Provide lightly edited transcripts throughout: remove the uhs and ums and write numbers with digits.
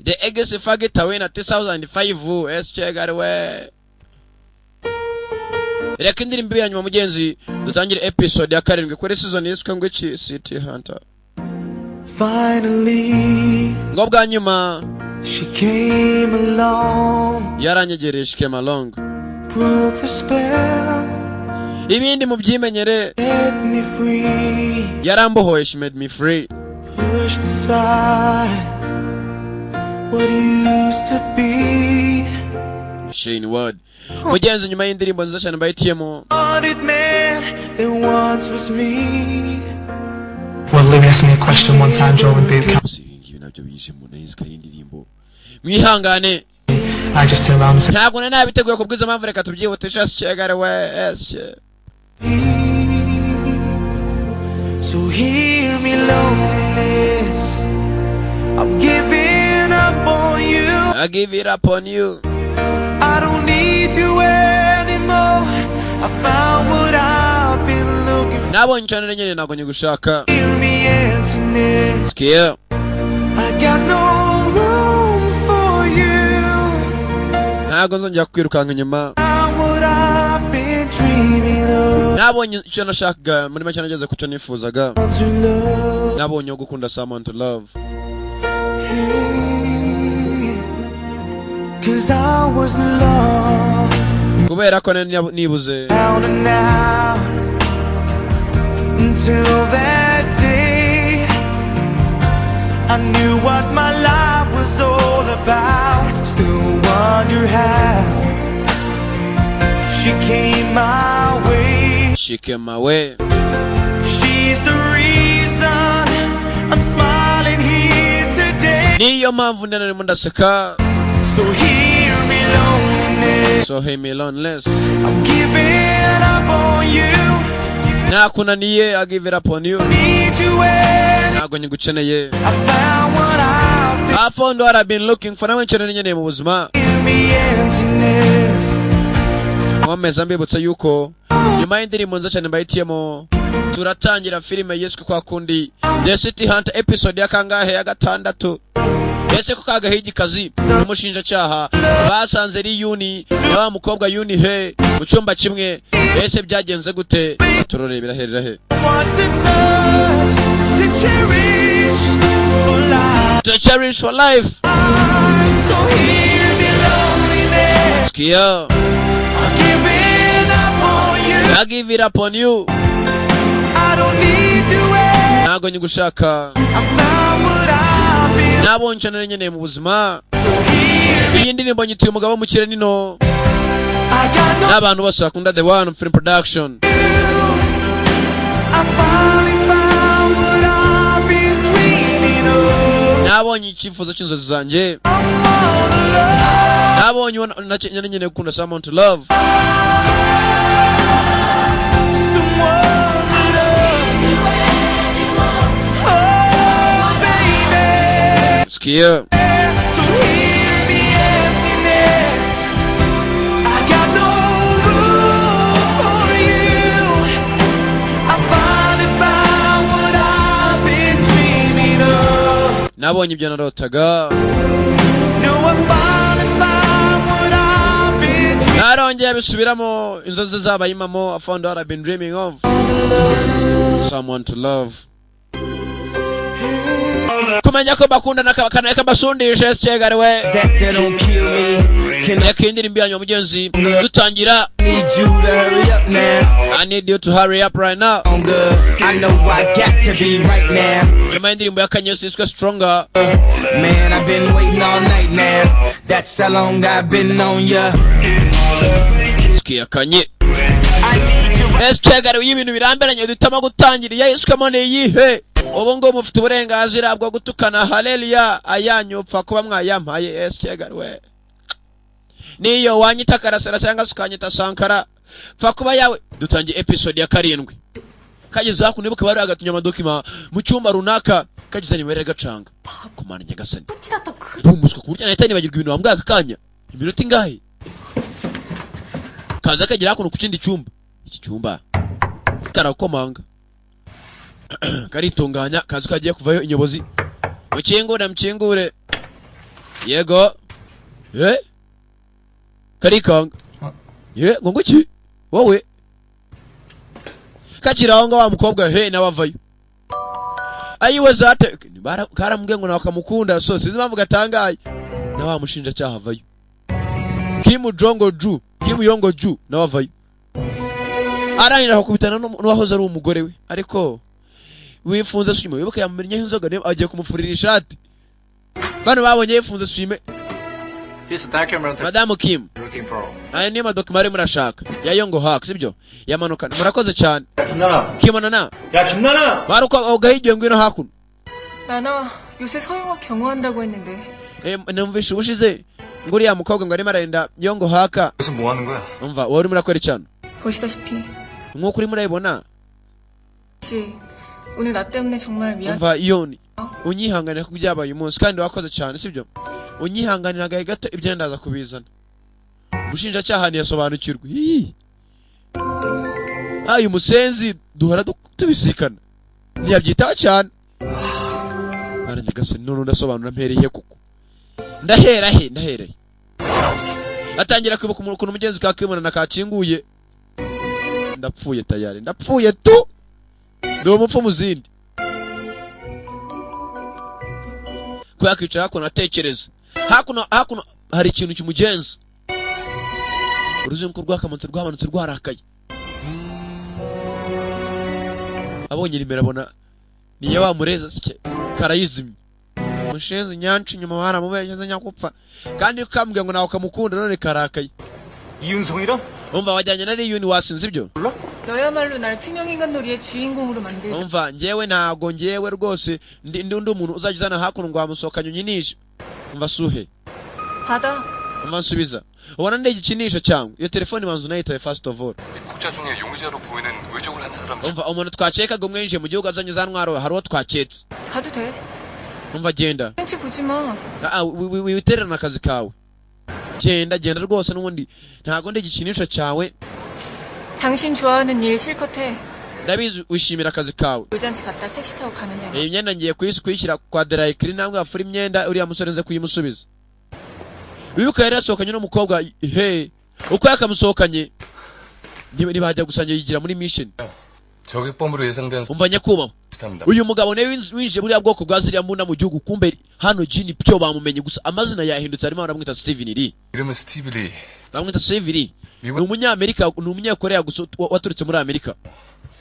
The X Factor winner 2005 SK we. Reka indirimbo ya nyuma, mugenzi, dutangire episode ya karindwi kuri season yiswe ngo iki? City Hunter. Finally, ngo bwa nyuma she came along, yaranyegereje, she came along, broke the spell, ibindi mubyimenyere, set me free, yarambohoye, she made me free, pushed aside what used to be. Shane Ward, mugenzi, nyuma y'indirimbo nziza cyane bahitiyemo. Wanted man that once was me. Well, Louis asked me a question one time during boot camp. Gusa ibi ngibi nabyo bije mu nayizi ko ari indirimbo, mwihangane. I just turned around and said, Ntabwo nari nabiteguye kubwiza mpamvu, reka tubyihutishe. Kigali we SK. So hear me, loneliness. I'm giving up on you. I give it up on you. I don't need you anymore. I found what I've been looking for. Nabonye cyane nyine, ntabwo nyigushaka. Hear me, emptiness. Sikia. I got no room for you. Ntabwo nzongera kwirukanka inyuma. Found what I've been dreaming of. Nabonye icyo nashakaga, muri make nageze ku cyo nifuzaga. To love. Nabonye wo gukunda, someone to love. Hey. 'Cause I was lost. Kubera ko nari nibuze. Down and out until that day I knew what my life was all about. Still wonder how she came my way. She came my way. She's the reason I'm smiling here today. Niyo mpamvu ndana narimo ndaseka. So hear me, loneliness. So hear me, loneliness. I'm giving up on you. Nakunaniye, I give it up on you. Need you when Ntabwo nyigukeneye. I found what I've been. I found what I've been looking for, nawe nkeneye nkeneye mu buzima. Hear me, emptiness. Nkomeza mbibutsa yuko nyuma y'indirimbo nziza cyane mbahitiyemo, turatangira filime yiswe kwa kundi The City Hunter, episode ya kangahe? Ya gatandatu. Ese ko kagahigikazi n'umushinjacyaha basanze ari Yuni na wa mukobwa Yuni he mu cyumba kimwe, ese byagenze gute? Turore biraherera he. Want to touch, to cherish for life. To cherish for life. So hear me, loneliness. Sikia. I'm giving up on you. I give it up on you. I don't need you anymore. Ntabwo nyigushaka. I found what I've been. Nabonye icyo nari nkeneye mu buzima. So hear me. Iyi ndirimbo nyituye umugabo w'umukire nino I got no n'abantu bose bakunda The One Film Production. I finally found what I've been dreaming of. Nabonye icyifuzo cy'inzozi zanjye. I'm all alone. Nabonye uwo nari nkeneye gukunda, someone to love. Someone to love. Oh, baby. Sikia. So hear me, emptiness. I got no room for you. I finally found what I've been dreaming of. Nabonye ibyo narotaga. No, I finally found what I've been dreaming. Narongeye bisubiramo, inzozi zabaye impamo. I found what I've been dreaming of, someone to love. Kumenya ko bakundana kanaka mbasundishe kigali we. That that don't kill me. Can I Reka indirimbo yanyu, mugenzi, dutangira. Need you to hurry up now? I need you to hurry up right now. Stronger. I know I got to be right now. Nyuma y'indirimbo ya Kanyesi yiswe Stronger. Man, I've been waiting all night now. That's how long I've been on ya. Sikia Kanye. I need you. Ese kigali, iyo ibintu birambiranye duhitamo gutangira iya yiswemo ni iyihe? Ubu ngubu mufite uburenganzira bwo gutukana, haleluya, ayanyu upfa kuba mwayampaye. Ese kigali we, niyo wanyita Karasera cyangwa se ukanyita Sankara, pfa kuba yawe. Dutangiye episode ya karindwi. Kageze hakuno, ibuka bari hagatunya amadokima mu cyumba runaka, kageze nimero gacanga kumana nyagasani. こっちだったく Ndumuswa ku buryo nahita nibagirwa ibintu wambwiye aka kanya, iminota ingahe? Kaza kagera hakuno ku kindi cyumba, iki cyumba karakomanga, karitunganya, kazi kagiye kuvayo inyobozi, mukingure, mukingure. Yego, eh, karikanga. Ye, ngo nguki wowe kakiri aho ngaho, wa mukobwa he nawe avayo. Ayiwe, zate karamubwiye ngo nawe akamukunda, so sinzi impamvu gatangaye. Na wa mushinjacyaha avayo, Kim Jongo Ju, Kim Yongo Ju, nawe avayo, arangira akakubitana n'uwahoze ari umugore we, ariko wifunze swime. Wibuke yamumennyeho inzoga, niyo agiye kumufurira ishati. Bano babonye yifunze swime. Here's the document Madamu Kim, looking for. Aya niyo madokima arimo murashaka ya Yongo Hak, sibyo? Yamanukana. Murakoze cyane. 김나나. Kimonana. 야, 김나나. Bari uko ugahigiye, ngwino hakuno. 나나 요새 서영아 경호한다고 했는데 Eh, numvishe ubushize ngo uriya mukobwa ngo arimo ararenda Yongo Haka. 무슨 뭐 하는 거야? Umva, wowe urimo urakora icyano? 보시다시피 Nk'uko urimo urayibona. 씨 오늘 나 때문에 정말 미안. Umva Yoni, unyihanganira ku byabaye uyu munsi, kandi wakoze cyane, sibyo? Unyihanganira agahe gato, ibyo ndaza kubizana. Umushinjacyaha ntiyasobanukirwa. Ii. Ah, uyu musenzi duhora tubisikana, ntiyabyitaho cyane. Mwana nyagasani, none ndasobanura mpereye kuko ndahera he? Ndahera he? Atangira kwibuka ukuntu umugenzi kakimuna kakinguye. Ndapfuye tayari, ndapfuye tu, ndi umupfu mu zindi. Ko yakwicara hakuno atekereza hakuno, hakuno hari ikintu kimugenza. Uruzungu rwakamanutse, rwamanutse rwarakaye. Abonye nimero abona niyo wamureza sike karayizimye. Mushenzi nyanci inyuma baramubeshye nyakupfa, kandi kambwiye ngo nawe ukamukunda, none karakaye. 이윤성이랑? Umva, wajyanye na Liyuni, wasinze ibyo. 너야말로 날 투명인간 놀이의 주인공으로 만들자. Umva, njyewe ntago, njyewe rwose ndi undi muntu uzajya uzana hakuno ngo wamusohokanye unyinishe. Umva suhe. 받아. Umva, nsubiza, ubona ndi igikinisho cyangwa? Iyo telefone banza unayitaye first of all. 국자 중에 용의자로 보이는 의적을 한 사람 Umva, umuntu twakekaga umwe yinjiye mu gihugu azanye za ntwaro, hari uwo twaketse. 가도 돼. Umva, genda. 눈치 보지 마. Ah, witererana akazi kawe, genda, genda rwose, n'ubundi ntago ndi igikinisho cyawe. 당신 좋아하는 일 실컷 해. Ndabizi wishimira akazi kawe. 돌잔치 갔다 택시 타고 가면 되네. Iyi myenda ngiye kuyishyira kwa dry clean, namwe bafura imyenda, uriya musore nze kuyimusubiza. Wibuka yari yasohokanye n'umukobwa he, uko yakamusohokanye ntibajya gusangira, yigira muri mission. 저격범으로 예상되는 Umva nyakubahwa, 스타입니다. uyu mugabo nawe winjiye buriya bwoko bwa ziriya mbunda mu gihugu. Kumbe hano Jini byo bamumenye, gusa amazina yahindutse, arimo baramwita Steven Lee. 이름은 스티브 리. Bamwita Steven Lee, ni 미국 umunyamerika, ni umunyakoreya gusa waturutse muri Amerika.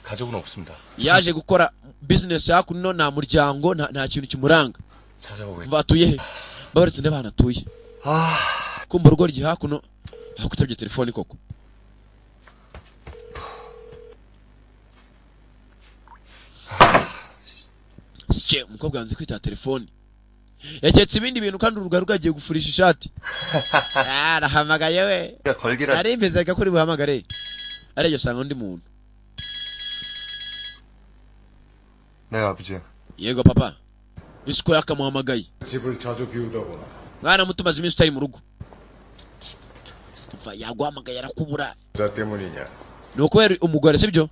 가족은 없습니다. Yaje gukora business hakuno, nta muryango, nta kintu kimuranga. 찾아보겠. Umva, atuye he? Babaretse ndebe ahantu atuye. Kumva urugo rye hakuno, hakutabye telefoni koko. Sike umukobwa yanze kwitaba telefoni, yaketse ibindi bintu, kandi uruga rwagiye gufurisha ishati. Ah, arahamagaye we. 걸기라. Nari meze ko uri buhamagare, arebye asanga undi muntu. 네, 아버지. Yego papa, isuko yakamuhamagaye. 집을 자주 비우더구나. Mwana muto, umaze iminsi utari mu rugo. Umva, yaguhamagaye arakubura. 여자 때문이냐? Ni ukubera umugore, sibyo?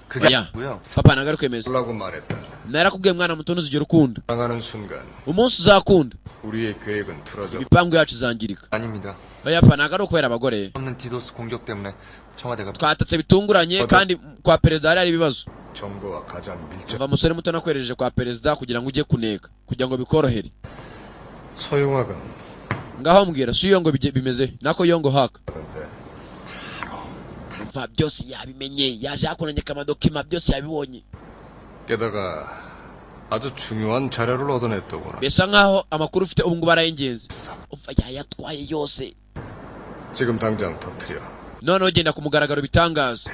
그게 야. 뭐야? Papa, ntabwo ari kwemeza. 라고 말했다. Narakubwiye mwana muto, ntuzigera ukunda. 사랑하는 순간 Umunsi uzakunda, 우리의 계획은 틀어져. imipangu yacu izangirika. 아닙니다. Oya papa, ntabwo ari ukubera abagore. 없는 디도스 공격 때문에 청와대가 Twatatse bitunguranye, kandi kwa perezida hari hari ibibazo. 정부와 가장 밀접. Umva musore muto, nakwereje kwa perezida kugira ngo ujye kuneka, kugira ngo bikorohere. 서용학은 Ngaho mbwira si iyo ngo bimeze nako yongo haka. 하던데. Umva, byose yabimenye, yaje hakunanyeka amadokima, byose yabibonye. 게다가 아주 중요한 자료를 얻어냈더구나. Bisa nkaho amakuru ufite ubu ngubu ari ay'ingenzi. Umva, yayatwaye yose. 지금 당장 터트려. Noneho genda ku mugaragaro bitangaza.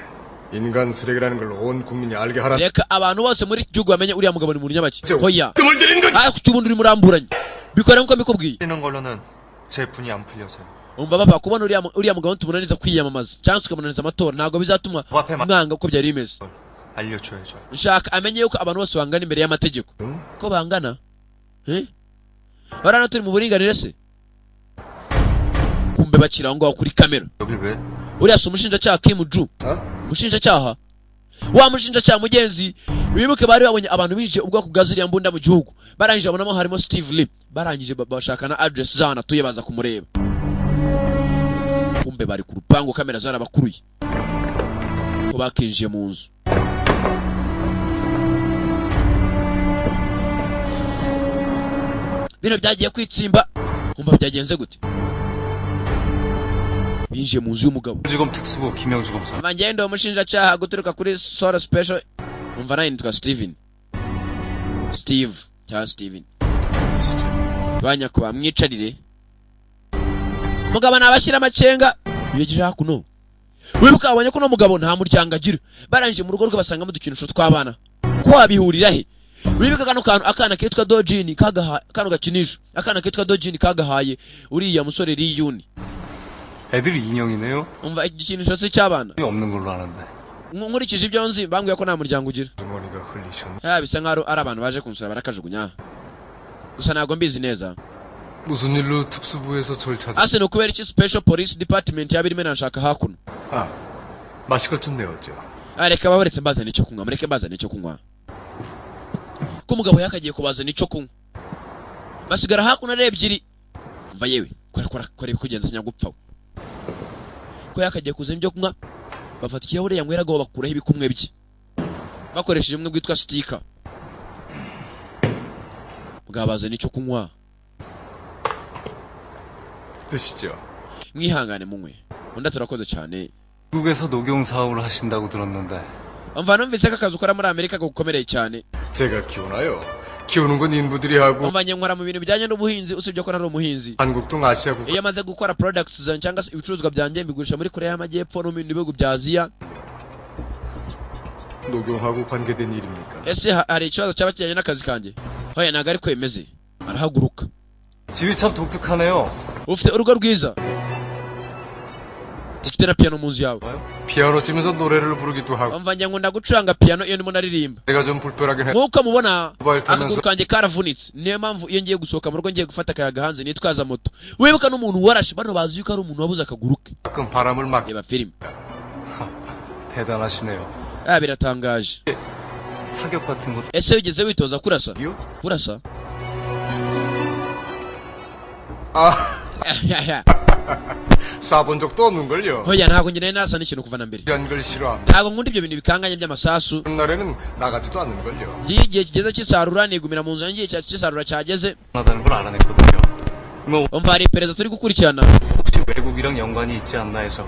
인간 쓰레기라는 걸 온 국민이 알게 하라. Reka abantu bose muri iki gihugu bamenye uriya mugabo ni muntu nyabaki. Hoya. 뜸을 들인 건 Ariko kuki ubundi urimo uramburanya? Bikora nkuko mbikubwiye. 뛰는 걸로는 제 분이 안 풀려서요. Umva papa, kubona uriya mugabo tumunaniza kwiyamamaza cyangwa se tukamunaniza amatora, ntabwo bizatuma 앞에 mwanga uko byari bimeze. 알려줘야죠. Nshaka amenye yuko abantu bose bangana imbere y'amategeko. Ko bangana, eh, barana turi mu buringanire se? Kumbe bakiri aho ngaho kuri kamera, 여길 왜? uriya si umushinjacyaha Kim Ju? Umushinjacyaha, wa mushinjacyaha mugenzi Wibuke bari babonye abantu binjiye ubwoko bwa ziriya mbunda mu gihugu, barangije babonamo harimo Steve Lee, barangije bashaka na address z'ahantu atuye, baza kumureba. Kumbe bari ku rupangu, kamera zarabakuruye ko bakinjiye mu nzu. Bino byagiye kwitsimba, kumva byagenze gute? Binjiye mu nzu y'umugabo. 지금 특수부 김영주 검사. Ngendo umushinjacyaha guturuka kuri Sora Special. Umva nawe nitwa Steven. Steve cyangwa Steven. Banyakuba mwicarire. Mugabo nabashyira amacenga yegeje hakuno. Wibuka abonye ko no mugabo nta muryango agira. Barangije mu rugo rwe basangamo udukinisho tw'abana. Ko wabihurira he? Wibuka kano kantu akana kitwa Dojini kagaha kano gakinisho. Akana kitwa Dojini kagahaye uriya musore Riyuni. 애들 인형이네요. Umva igikinisho se cy'abana. 없는 걸로 아는데. Nkurikije ibyo nzi bambwiye ko nta muryango ugira. 주머니가 흘리셨네. Ya bisa nkaho ari abantu baje kunsura barakajugunya. Gusa ntabwo mbizi neza. 무슨 일로 특수부에서 절 찾아? Ase ni ukubera iki Special Police Department yaba irimo inanshaka hakuno? 아, 마실 것 좀 내었죠. Ah, reka babaretse mbazane icyo kunywa, mureke mbazane icyo kunywa. Ko umugabo yakagiye kubazana icyo kunywa. Basigara hakuno ari ebyiri. Mva yewe, kora kora kora ibikugenza sinyagupfa. Ko yakagiye kuzana ibyo kunywa, bafata ikirahure yanyweragaho bakuraho ibikumwe bye. Bakoresheje umwe bwitwa sticker. Bwabazana icyo kunywa. 드시죠. Mwihangane munywe. Undi turakoze cyane. 미국에서 녹용 사업을 하신다고 들었는데. Umva numvise ko akazi ukora muri Amerika gukomereye cyane. 제가 키우나요? 키우는 건 인부들이 하고 Umva njye nkora mu bintu bijyanye n'ubuhinzi, usibye ko ntari umuhinzi. 한국 등 아시아 국가 Iyo maze gukora products zanjye cyangwa se ibicuruzwa byanjye mbigurisha muri Korea y'Amajyepfo no mu bindi bihugu bya Aziya. 녹용하고 관계된 일입니까? Ese hari ikibazo cyaba kijyanye n'akazi kanjye? Hoya ntabwo ari kwemeze. Arahaguruka. 집이 참 독특하네요. Ufite urugo rwiza. Ufite na piano mu nzu yawe. 피아노 치면서 노래를 부르기도 하고 Umva njye nkunda gucuranga piano iyo ndimo naririmba. 내가 좀 불편하긴 해. Nk'uko mubona Mobile akaguru kanjye karavunitse, niyo mpamvu iyo ngiye gusohoka mu rugo ngiye gufata akayaga hanze nitwaza moto. Wibuka n'umuntu warashe, bano bazi yuko ari umuntu wabuze akaguru ke. 가끔 바람을 막 Reba filime. 대단하시네요. Ah, biratangaje. 사격 같은 것도 Ese wigeze witoza kurasa? 요? Kurasa? 아, 쏴본 적도 없는걸요. Hoya ntabwo njye nari nasa n'ikintu kuva na mbere. 이런 걸 싫어합니다. Ntabwo nkunda ibyo bintu bikanganye by'amasasu. 날에는 나가지도 않는걸요. Ngiye igihe kigeze cy'isarura nigumira mu nzu yanjye, igihe cy'isarura cyageze. 하다는 걸 알아냈거든요. 뭐 Umva hari iperereza turi gukurikirana. 혹시 외국이랑 연관이 있지 않나 해서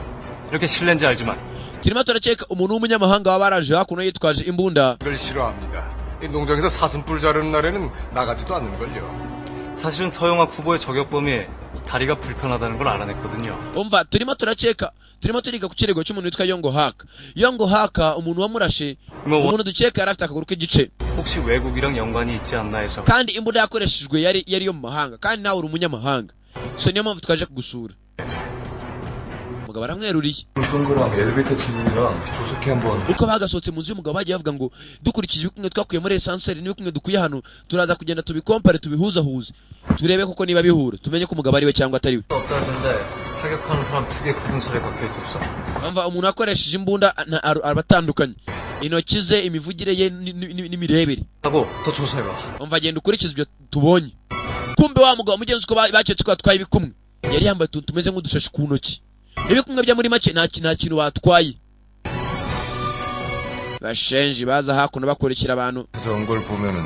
이렇게 실례인지 알지만 Turimo turakeka umuntu w'umunyamahanga waba yaraje hakuno yitwaje imbunda. 걸 싫어합니다. 이 농장에서 사슴뿔 자르는 날에는 나가지도 않는걸요. 사실은 서영학 후보의 저격범이 다리가 불편하다는 걸 알아냈거든요. Umva turimo turakeka, turimo turiga ku kirego cy'umuntu witwa Yongo Haka. Yongo Haka umuntu wamurashe, 뭐 umuntu dukeka yari afite akaguru k'igice. 혹시 외국이랑 연관이 있지 않나 해서 Kandi imbunda yakoreshejwe yari yo mu mahanga, kandi nawe uri umunyamahanga. So niyo mpamvu twaje kugusura. Umugabo aramweruriye. 동그랑 엘리베이터 질문이랑 조속히 한번 Uko bagasohotse mu nzu y'umugabo bagiye bavuga ngo dukurikije ibikumwe twakuye muri esanseri n'ibikumwe dukuye hano, turaza kugenda tubikompare tubihuzahuze, turebe koko niba bihura, tumenye ko umugabo ari we cyangwa atari we. 없다던데 사격하는 사람 두 개 굳은 살에 박혀 있었어. Umva umuntu akoresheje imbunda aba atandukanye, intoki ze, imivugire ye n'imirebere. 하고 더 조사해봐. Umva genda ukurikize ibyo tubonye. Kumbe wa mugabo mugenzi uko baketse ko batwaye ibikumwe, yari yambaye utuntu tumeze nk'udushashi ku ntoki. Ibikumwe bya muri make nta kintu batwaye. Bashenji baza hakuno bakurikira abantu. 찾아온 걸 보면은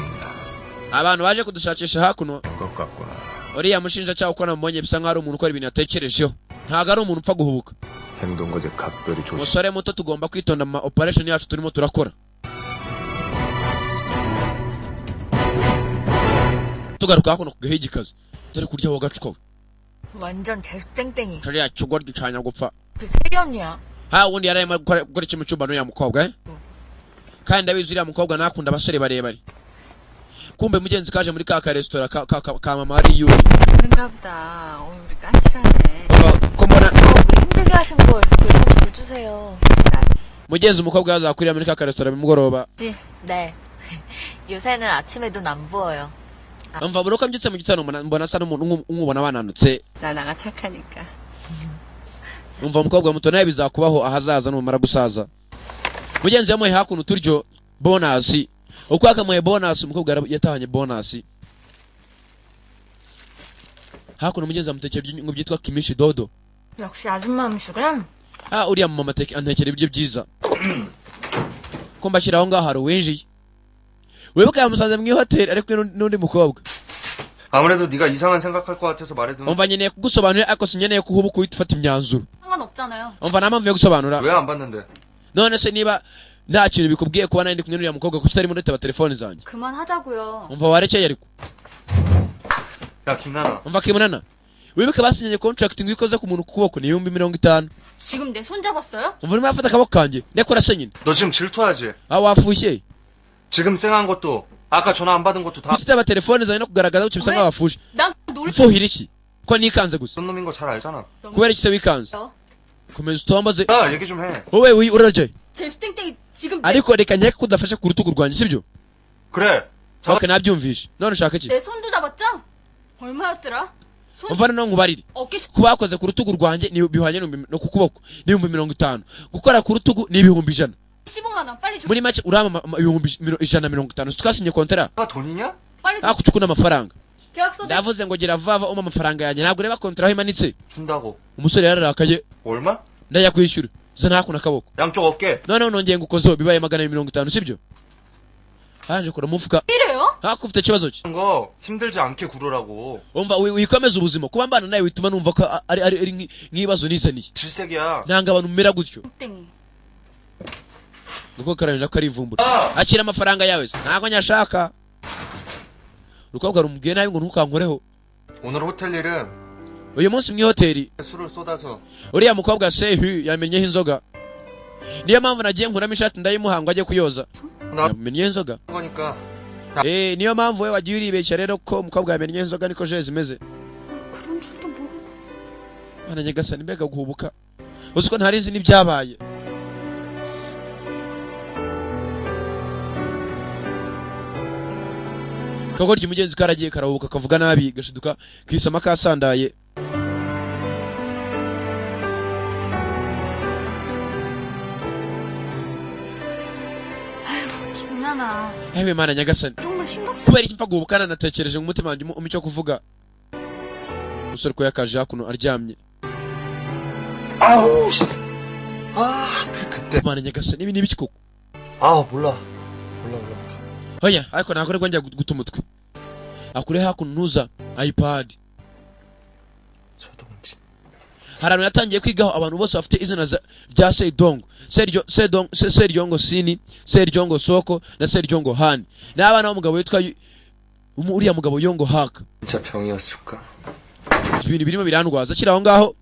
Abantu baje kudushakisha hakuno. 것 같구나. Uriya mushinjacyaha uko namubonye bisa nkaho ari umuntu ukora ibintu yatekerejeho, ntabwo ari umuntu upfa guhubuka. 행동과제 각별히 조심. Umusore muto tugomba kwitonda mu ma operation yacu turimo turakora. Tugaruka hakuno ku gahigikazi, dore kurya wa gacuka we. 완전 재수땡땡이. Kariya kigoryi ca nyagupfa. 그 세리 언니야. Ha wundi yari arimo gukora iki mu cyumba n'uriya mukobwa eh? Kandi ndabizi uriya mukobwa ntakunda abasore barebare. Kumbe mugenzi kaje muri ka karesitora ka mama hari yuri. 는가 보다. 오늘 우리 까칠하네. Ko mbona 왜 힘들게 하신 걸 긁어서 물 주세요. mugenzi umukobwa yazakurira muri ka karesitora nimugoroba. 네. 요새는 아침에 눈 안 부어요. Umva buri uko mbyutse mu gitondo mbona asa n'umuntu nk'ubona bananutse. 나나가 착하니까. Umva umukobwa muto nawe bizakubaho ahazaza numara gusaza. Mugenzi yamuhaye hakuno uturyo bonasi. Uko yakamuhaye bonus, umukobwa yatahanye bonus. Hakuno umugenzi amutekera ibyo byitwa kimishi dodo. 역시 아줌마 음식은 Ah, uriya mama antekera ibiryo byiza. Ko mbashyira aho ngaho hari uwinjiye. Wibuka yamusanze mu ihoteli ari kumwe n'undi mukobwa. 아무래도 네가 이상한 생각할 것 같아서 말해두는 Umva, nkeneye kugusobanurira, ariko sinkeneye ko uhubuka uhita ufata imyanzuro. 상관없잖아요. Umva, nta mpamvu yo gusobanura. 왜 안 받는데? None se niba nta kintu bikubwiye kuba nari ndi kumwe n'uriya mukobwa, kuki utarimo uretaba telefone zanjye? 그만하자고요. Umva, warekeye ariko. 야 김나나 Umva Kimunana, wibuke basinyanye contract ngo iyo ikoze ku muntu ku kuboko ni 50,000. 지금 내 손 잡았어요? Umva, urimo urafata akaboko kanjye ndekora se nyine. 너 지금 질투하지? Aho wafushye. 지금 쌩한 것도 아까 전화 안 받은 것도 다 Kutitaba telefone zanjye no kugaragaza gutyo bisa nkaho wafushe. 난 놀. Mfuhira iki ko nikanze gusa? 그런 놈인 거 잘 알잖아. Kubera iki se wikanze? Komeza utomboze. 야 얘기 좀 해. Wowe urarye. 재수 땡땡이 지금 내, Ariko reka nkeke ko udafashe ku rutugu rwanjye, sibyo? 그래. Ok, nabyumvishe. None ushaka iki? 내 손도 잡았죠? 얼마였더라? 손 Umva, noneho nkubarire. 어깨 Kuba wakoze ku rutugu rwanjye ni bihwanye no ku kuboko ni 50,000. Gukora ku rutugu ni 100,000. 15만 원 빨리 줘. Muri make urampa 150,000. Twasinye kontara. 가 돈이냐? 빨리 줘. Hakucukuna amafaranga. 계약서도 Ndavuze ngo gira vava umpa amafaranga yanjye, ntabwo ureba kontara aho imanitse. 준다고. Umusore yararakaye. 얼마? Ndajya kwishyura, zana hakuno akaboko. 양쪽 어깨. Noneho nongeye ngukozeho bibaye 250, sibyo? Arangije kura mu mufuka. 이래요? Haku ufite ikibazo ki? 거 힘들지 않게 구르라고. Umva, wikomeze ubuzima kuba mbana nawe bituma numva ko ari nk'ibibazo nizaniye. 질색이야. Nanga abantu mumera gutyo. 땡이. Nuko karani nako arivumbura. Akira amafaranga yawe se, ntabwo nyashaka. Urukobwa rumubwiye nabi ngo ntukankoreho. 오늘 호텔 일은 Uyu munsi mu ihoteli 술을 쏟아서 uriya mukobwa Sehu yamennyeho inzoga, niyo mpamvu nagiye nkuramo ishati ndayimuha ngo ajye kuyoza. 나 Yamennyeho inzoga. 거니까. Eh, niyo mpamvu we wagiye uribeshya rero ko umukobwa yamennyeho inzoga, niko je zimeze. 그런 줄도 모르고. Mana nyagasani, mbega guhubuka! Uzi ko ntari nzi n'ibyabaye. Kagoryi umugenzi karagiye karahubuka kavuga nabi, gashiduka kisama kasandaye. 김나나 Ewe Mana nyagasani, 그런 걸 신경 쓰. kubera iki mpfa guhubuka nanatekereje mu mutima wanjye umpe icyo kuvuga? Umusore ko yakaje hakuno aryamye. 아우 씨. 아 하필 그때. Mana nyagasani, ibi ni ibiki koko? 아 몰라. 몰라 몰라. Oya, ariko ntabwo aribwo njya guta umutwe. Akure hakuno ntuza iPad. 저동진. Hari ahantu yatangiye kwigaho abantu bose bafite izina rya Seidongo, Seryo Seidongo, Seryongo Sini, Seryongo Soko na Seryongo Hani. N'abana b'umugabo witwa uriya mugabo Yongo Haka. 진짜 병이었을까? Ibintu birimo birandwaza akiri aho ngaho.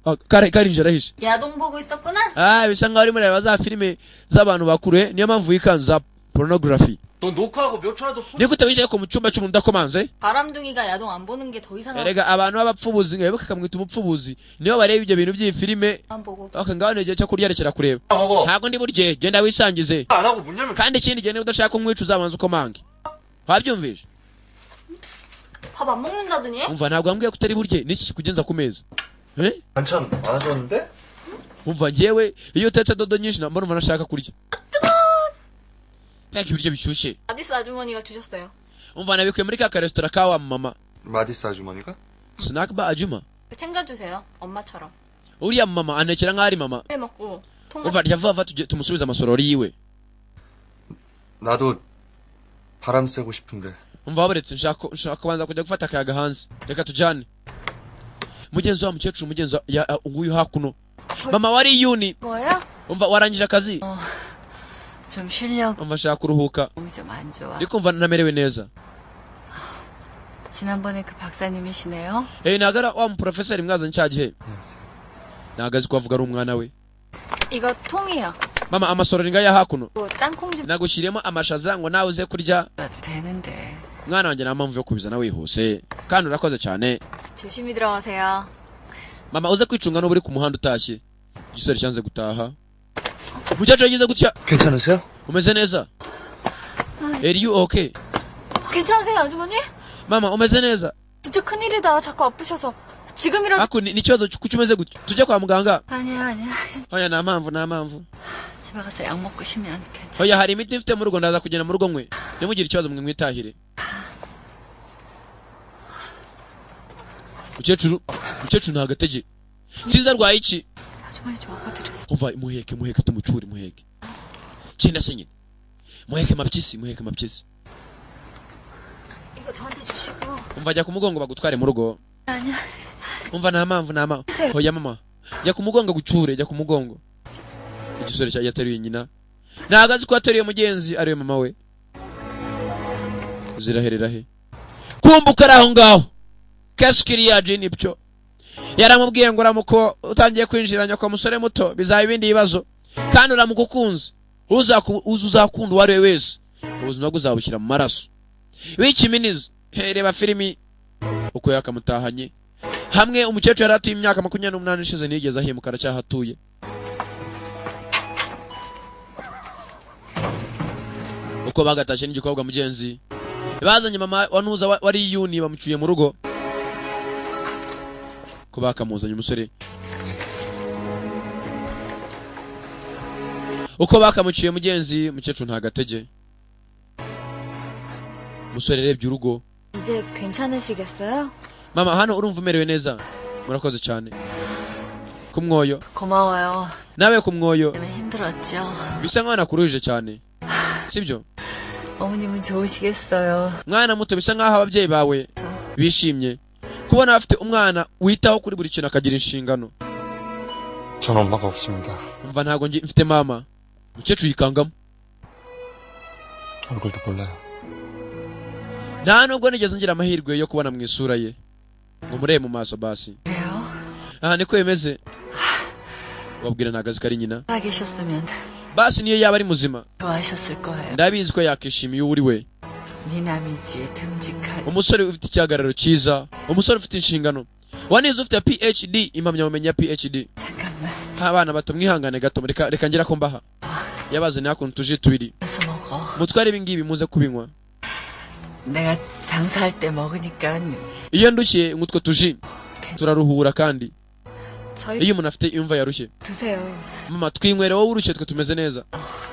Ah, karinjira arahishe. 야동 보고 있었구나. Ah, bisa nkaho urimo urareba za filime z'abantu bakuru, eh? Niyo mpamvu wikanze za pornography. 너 녹화하고 몇 초라도 포. Ni gute winjiye ko mu cyumba cy'umuntu udakomanze? 바람둥이가 야동 안 보는 게 더 이상한. Erega abantu b'abapfubuzi, wibuke akamwita umupfubuzi, niyo bareba ibyo bintu by'iyi filime. 안 보고. Ok, ngaho ni igihe cyo kurya, rekera kureba. 먹어. Ntabwo ndi burye, genda wisangize. 안 하고 문 열면 Kandi ikindi gihe niba udashaka kumwica uzabanza ukomange, wabyumvise? 밥 안 먹는다더니? Umva, ntabwo wambwiye ko utari burye, niki kikugenza ku meza, eh? 반찬 많아졌는데? Umva, njyewe iyo utetse dodo nyinshi namba numva nashaka kurya. Mbega ibiryo bishyushye! 아디스 아주머니가 주셨어요. Umva, nabikuye muri ka karesitora ka wa mama. 마디스 아주머니가? Snack bar ajuma. 챙겨주세요. 엄마처럼. Uriya mama antekera nk'aho ari mama. 해 먹고 통과. Umva, rya vuba vuba tumusubize amasorori yiwe. 나도 바람 쐬고 싶은데. Umva, wabaretse nshaka kubanza kujya gufata akayaga hanze, reka tujyane. Mugenzi wa mukecuru, mugenzi wa nguyu hakuno mama wari yuni. 거예요? Umva, warangije akazi? 좀 쉬려고 Umva, nshaka kuruhuka. 몸이 좀 안 좋아. Ndi kumva ntamerewe neza. 지난번에 그 박사님이시네요. Eh, ntabwo ari wa muprofeseri mwazanye cya gihe? Ntabwo azi ko avuga ari umwana we. 이거 통이요. Mama, amasorori ngaya hakuno. 뭐 땅콩 좀. Nagushyiriyemo amashaza ngo nawe uze kurya. 와도 되는데. Mwana wanjye, nta mpamvu yo kubizana wihuse, kandi urakoze cyane. 조심히 들어가세요. Mama, uze kwicunga n'uba uri ku muhanda utashye. Igisore cyanze gutaha. Umukecuru yagize gutya. 괜찮으세요? Umeze neza? Are you okay? 괜찮으세요, 아주머니? Mama, umeze neza? 진짜 큰일이다. 자꾸 아프셔서. 지금이라도 Ako ni ikibazo kuki umeze gutya? Tujye kwa muganga? 아니야 아니야. Oya, nta mpamvu, nta mpamvu. 집에 가서 약 먹고 쉬면 괜찮아. Oya, hari imiti mfite mu rugo, ndaza kugenda mu rugo nkwe, ntimugire ikibazo, mwe mwitahire. Mukecuru, mukecuru nta gatege, sinzi arwaye iki. 아주머니 좀 업어드려서. Umva, muheke, muheke, tumucyure, muheke. Cyenda se nyine, muheke mapyisi, muheke mapyisi. 이거 저한테 주시고. Umva, jya ku mugongo bagutware mu rugo. 아니야. Umva, nta mpamvu, nta mpamvu. Oya mama, jya ku mugongo gucyure, jya ku mugongo. Igisore cya yateruye nyina, ntabwo azi ko yateruye mugenzi ariwe mama we. Ziraherera he? Kumbuka ari aho ngaho kesikiriya jini byo yaramubwiye ngo uramuko utangiye kwinjira nyoko musore muto bizaba ibindi bibazo, kandi uramuka ukunze uza uzakunda uwo ari we wese, ubuzima bwe uzabushyira mu maraso wikiminiza. Reba filimi uko yakamutahanye hamwe. Umukecuru yari atuye imyaka 28 ishize, ntiyigeze ahimuka, aracyahatuye. Uko bagatashye n'igikobwa mugenzi bazanye mama wa ntuza wari yuni bamucyuye mu rugo, ko bakamuzanye umusore, uko bakamuciye mugenzi, umukecuru nta gatege. Umusore yarebye urugo. 이제 괜찮으시겠어요? Mama, hano urumva umerewe neza? Murakoze cyane ku mwoyo. 고마워요. Nawe ku mwoyo. 때문에 힘들었죠. Bisa nkaho nakuruhije cyane, sibyo? 어머님은 좋으시겠어요. Mwana muto, bisa nkaho ababyeyi bawe bishimye kubona bafite umwana witaho kuri buri kintu, akagira inshingano. 전 엄마가 없습니다. Umva, ntabwo mfite mama. Umukecuru yikangamo. 얼굴도 몰라요. Nta nubwo nigeze ngira amahirwe yo kubona mu isura ye ngo murebe mu maso basi. 그래요? Aha niko bimeze, babwira ntabwo azi ko ari nyina. 살아계셨으면 Basi niyo yaba ari muzima, 좋아하셨을 거예요. ndabizi ko yakishimiye uwo uri we. 미남이지 듬직하지. Umusore ufite igihagararo cyiza, umusore ufite inshingano, wanize, ufite PhD, impamyabumenyi ya PhD. 잠깐만. Abana bato, mwihangane gato, reka reka ngira ko mbaha yabazaniye hakuno utuji tubiri. 가서 먹어. Mutware ibi ngibi, muze kubinywa. 내가 장사할 때 먹으니까 Iyo ndushye nk'utwo tuji turaruhura, kandi 저희 iyo umuntu afite imva yarushye. 드세요. Mama, twinywere wowe urushye, twe tumeze neza.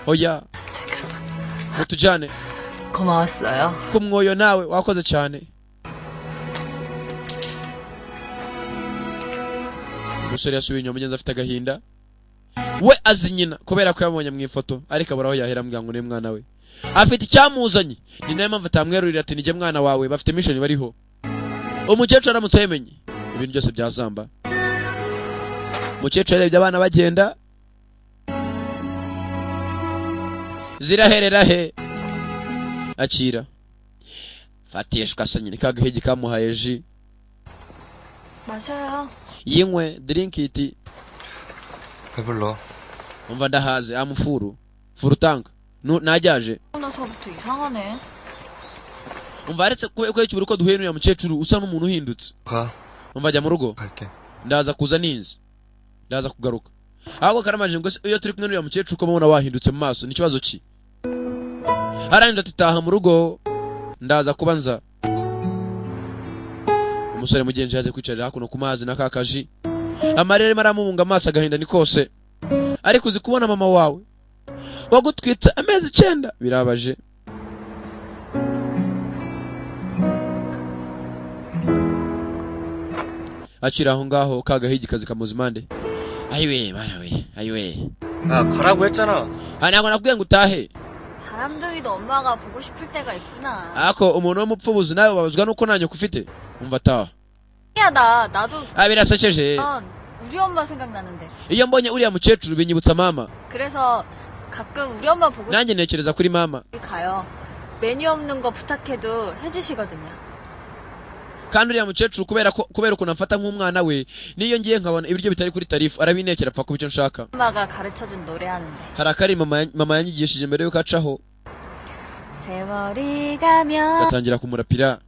Oya, 잠깐만. mutujyane. 고마웠어요. Ku mwoyo, nawe wakoze cyane. Umusore yasubiye inyuma, mugenzi afite agahinda. We azi nyina kubera ko yamubonye mu ifoto, ariko abura aho yahera ambwira ngo ni mwana we. Afite icyamuzanye, ni nayo mpamvu atamwerurira ati nijye mwana wawe. Bafite mission bariho. Umukecuru aramutse yemenye ibintu byose byazamba. Umukecuru yarebye abana bagenda, ziraherera he? Akira, fatishwa se nyine ka gahigi kamuhaye ji. 마셔요. Yinywe, drink it. 배불러. Umva, ndahaze, amufuru furutanga najyaje. 나서부터 이상하네. Umva, aretse kubera uko duhuye n'uriya mukecuru usa n'umuntu uhindutse. 가. Umva, jya mu rugo. 갈게. Ndaza kuza ninzi, ndaza kugaruka. Ahubwo karamanje ngo se iyo turi kumwe n'uriya mukecuru ko mubona wahindutse mu maso, ni ikibazo ki? Arangije ati taha mu rugo, ndaza kuba nza. Umusore mugenzi yaje kwicarira hakuno ku mazi na ka kaji, amarira arimo aramubunga amaso, agahinda ni kose. Ariko uzi kubona mama wawe wagutwitse amezi 9, birabaje. Akiri aho ngaho ka gahigi kazi kamuza impande. Ayiwe bana we, ayiwe. 야, 가라고 했잖아. Ah, ntabwo nakubwiye ngo utahe? 바람둥이도 엄마가 보고 싶을 때가 있구나. Ako umuntu w'umupfubuzi nawe ubabazwa nuko nta nyoko ufite. Umva, taha. 신기하다. 나도 Ah, birasekeje. 우리 엄마 생각나는데. Iyo mbonye uriya mukecuru binyibutsa mama. 그래서 가끔 우리 엄마 보고 Nanjye ntekereza kuri mama. 싶을 때 가요. 메뉴 없는 거 부탁해도 해주시거든요. Kandi uriya mukecuru kubera ko kubera ukuntu amfata nk'umwana we, niyo ngiye nkabona ibiryo bitari kuri tarifu arabintekera, apfa kuba icyo nshaka. 엄마가 가르쳐준 노래하는데. Hari akari mama mama yanyigishije mbere yuko acaho. 세월이 가면 Gatangira kumurapira.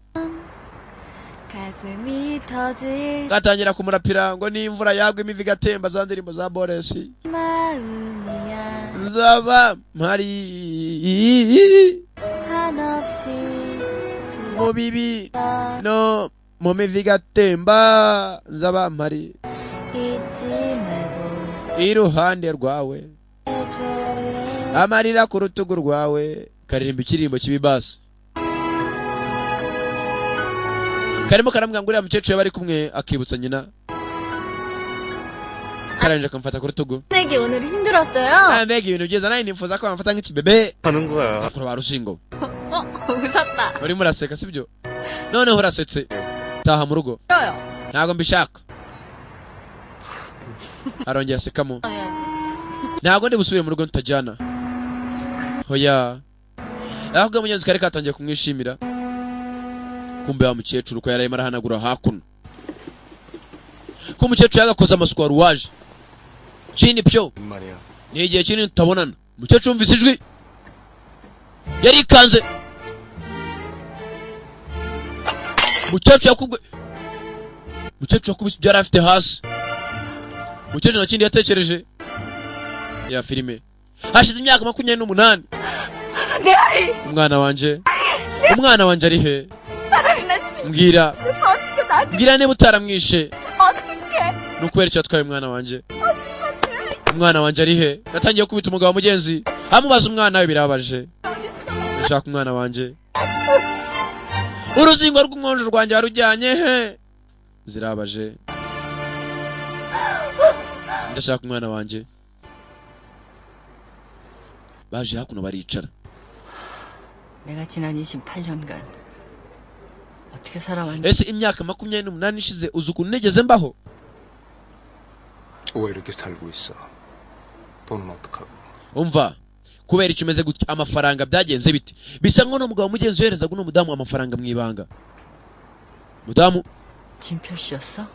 가슴이 터질 Gatangira kumurapira ngo n'imvura yagwa imivi igatemba, za ndirimbo za Boresi. 마음이야. Nzaba mpari 한없이 mu bibi 수줍어 no mu mivi igatemba, nzaba mpari 잊지 말고 iruhande rwawe. 해줘요. Amarira ku rutugu rwawe. Karirimba ikiririmbo cy'ibibasi, karimo karamubwira ngo uriya mukecuru bari kumwe akibutsa nyina, karangije akamufata ku rutugu. 내기 오늘 힘들었어요? Ah, mbega ibintu byiza! Nawe nifuza ko bamufata nk'ikibebe. 하는 거야. Akura ba rushingo. 어, 웃었다. Urimo uraseka, sibyo? Noneho urasetse. Taha mu rugo. 싫어요. Ntabwo mbishaka. Arongera asekamo. 해야지. Ntabwo ndi busubire mu rugo tutajyana, hoya. Ahubwo mugenzi kari katangiye kumwishimira. Kumbe wa mukecuru ko yari arimo arahanagura hakuno, ko umukecuru yagakoze amasuku, wari uwaje chini pyo. 말이야. Ni igihe kinini tutabonana. Umukecuru yumvise ijwi yarikanze. Umukecuru yakubwe, umukecuru yakubise ibyo yari afite hasi. Umukecuru nta kindi yatekereje. Ya filime hashize imyaka 28. 내 아이! Umwana wanjye, umwana wanjye ari he? 차라리 날 죽여서 Mbwira. 어떻게 나한테 Mbwira niba utaramwishe. 어떻게 Ni ukubera icyo yatwaye umwana wanjye? Umwana wanjye ari he? Yatangiye kubita umugabo mugenzi, amubaza umwana we. Birababaje. Ndashaka umwana wanjye. Uruzingo rw'umwonjo rwanjye warujyanye he? Zirabaje. Ndashaka umwana wanjye. Baje hakuno baricara. 내가 지난 28년간 어떻게 살아왔는지 Ese imyaka 28 ishize uzi ukuntu nigeze mbaho? 왜 이렇게 살고 있어? 돈은 어떡하고? Umva, kubera icyo umeze gutya, amafaranga byagenze bite? Bisa nk'uno mugabo mugenzi yoherezaga uno mudamu amafaranga mu ibanga, mudamu. 진표 씨였어?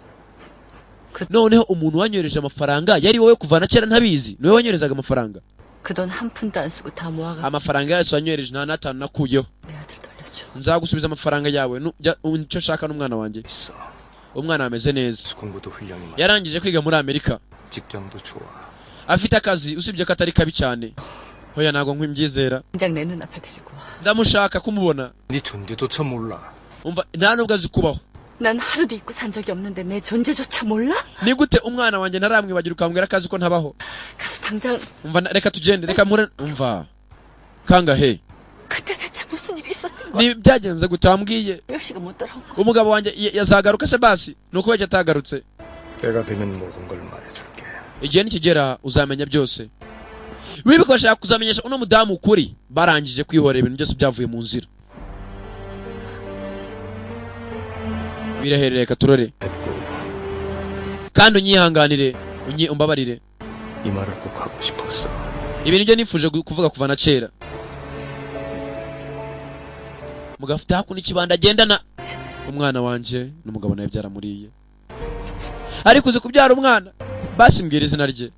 Noneho umuntu wanyohereje amafaranga yari wowe kuva na kera ntabizi? Niwe wanyoherezaga amafaranga? 그 돈 한 푼도 안 쓰고 다 모아가 Amafaranga yose wanyohereje nta n'atanu nakuyeho. 내 아들 돌려줘. Nzagusubiza amafaranga yawe. Icyo nshaka n'umwana wanjye. 있어. Umwana ameze neza. 공부도 훌륭히 마. Yarangije kwiga muri Amerika. 직장도 좋아. Afite akazi, usibye ko atari kabi cyane. Hoya, ntabwo nkwimbyizera. 당장 내 눈앞에 데리고 와. Ndamushaka kumubona. 네 존재조차 몰라. Umva, nta nubwo azi kubaho. 난 하루도 잊고 산 적이 없는데 내 존재조차 몰라? Ni gute umwana wanjye ntaramwibagira ukambwira ko azi ko ntabaho? 가서 당장 Umva, reka tugende, reka mpure. Umva, kangahe? 그때 대체 무슨 일이 있었던 거야? Ni byagenze gute wambwiye? 열 씨가 못 돌아온 거. Umugabo wanjye yazagaruka se basi? Ni uko atagarutse. 때가 되면 모든 걸 말해줄게. Igihe nikigera uzamenya byose. Wibuke, bashaka kuzamenyesha uno mudamu ukuri barangije kwihorera, ibintu byose byavuye mu nzira, biraherereka turore. 했고 Kandi unyihanganire, umbabarire. 이 말을 꼭 하고 싶었어. Ibintu byo nifuje kuvuga kuva na kera. Mugafite hakuno ikibanda agendana umwana wanjye n'umugabo nawe byaramuriye, ariko uzi kubyara umwana? Basi mbwira izina rye.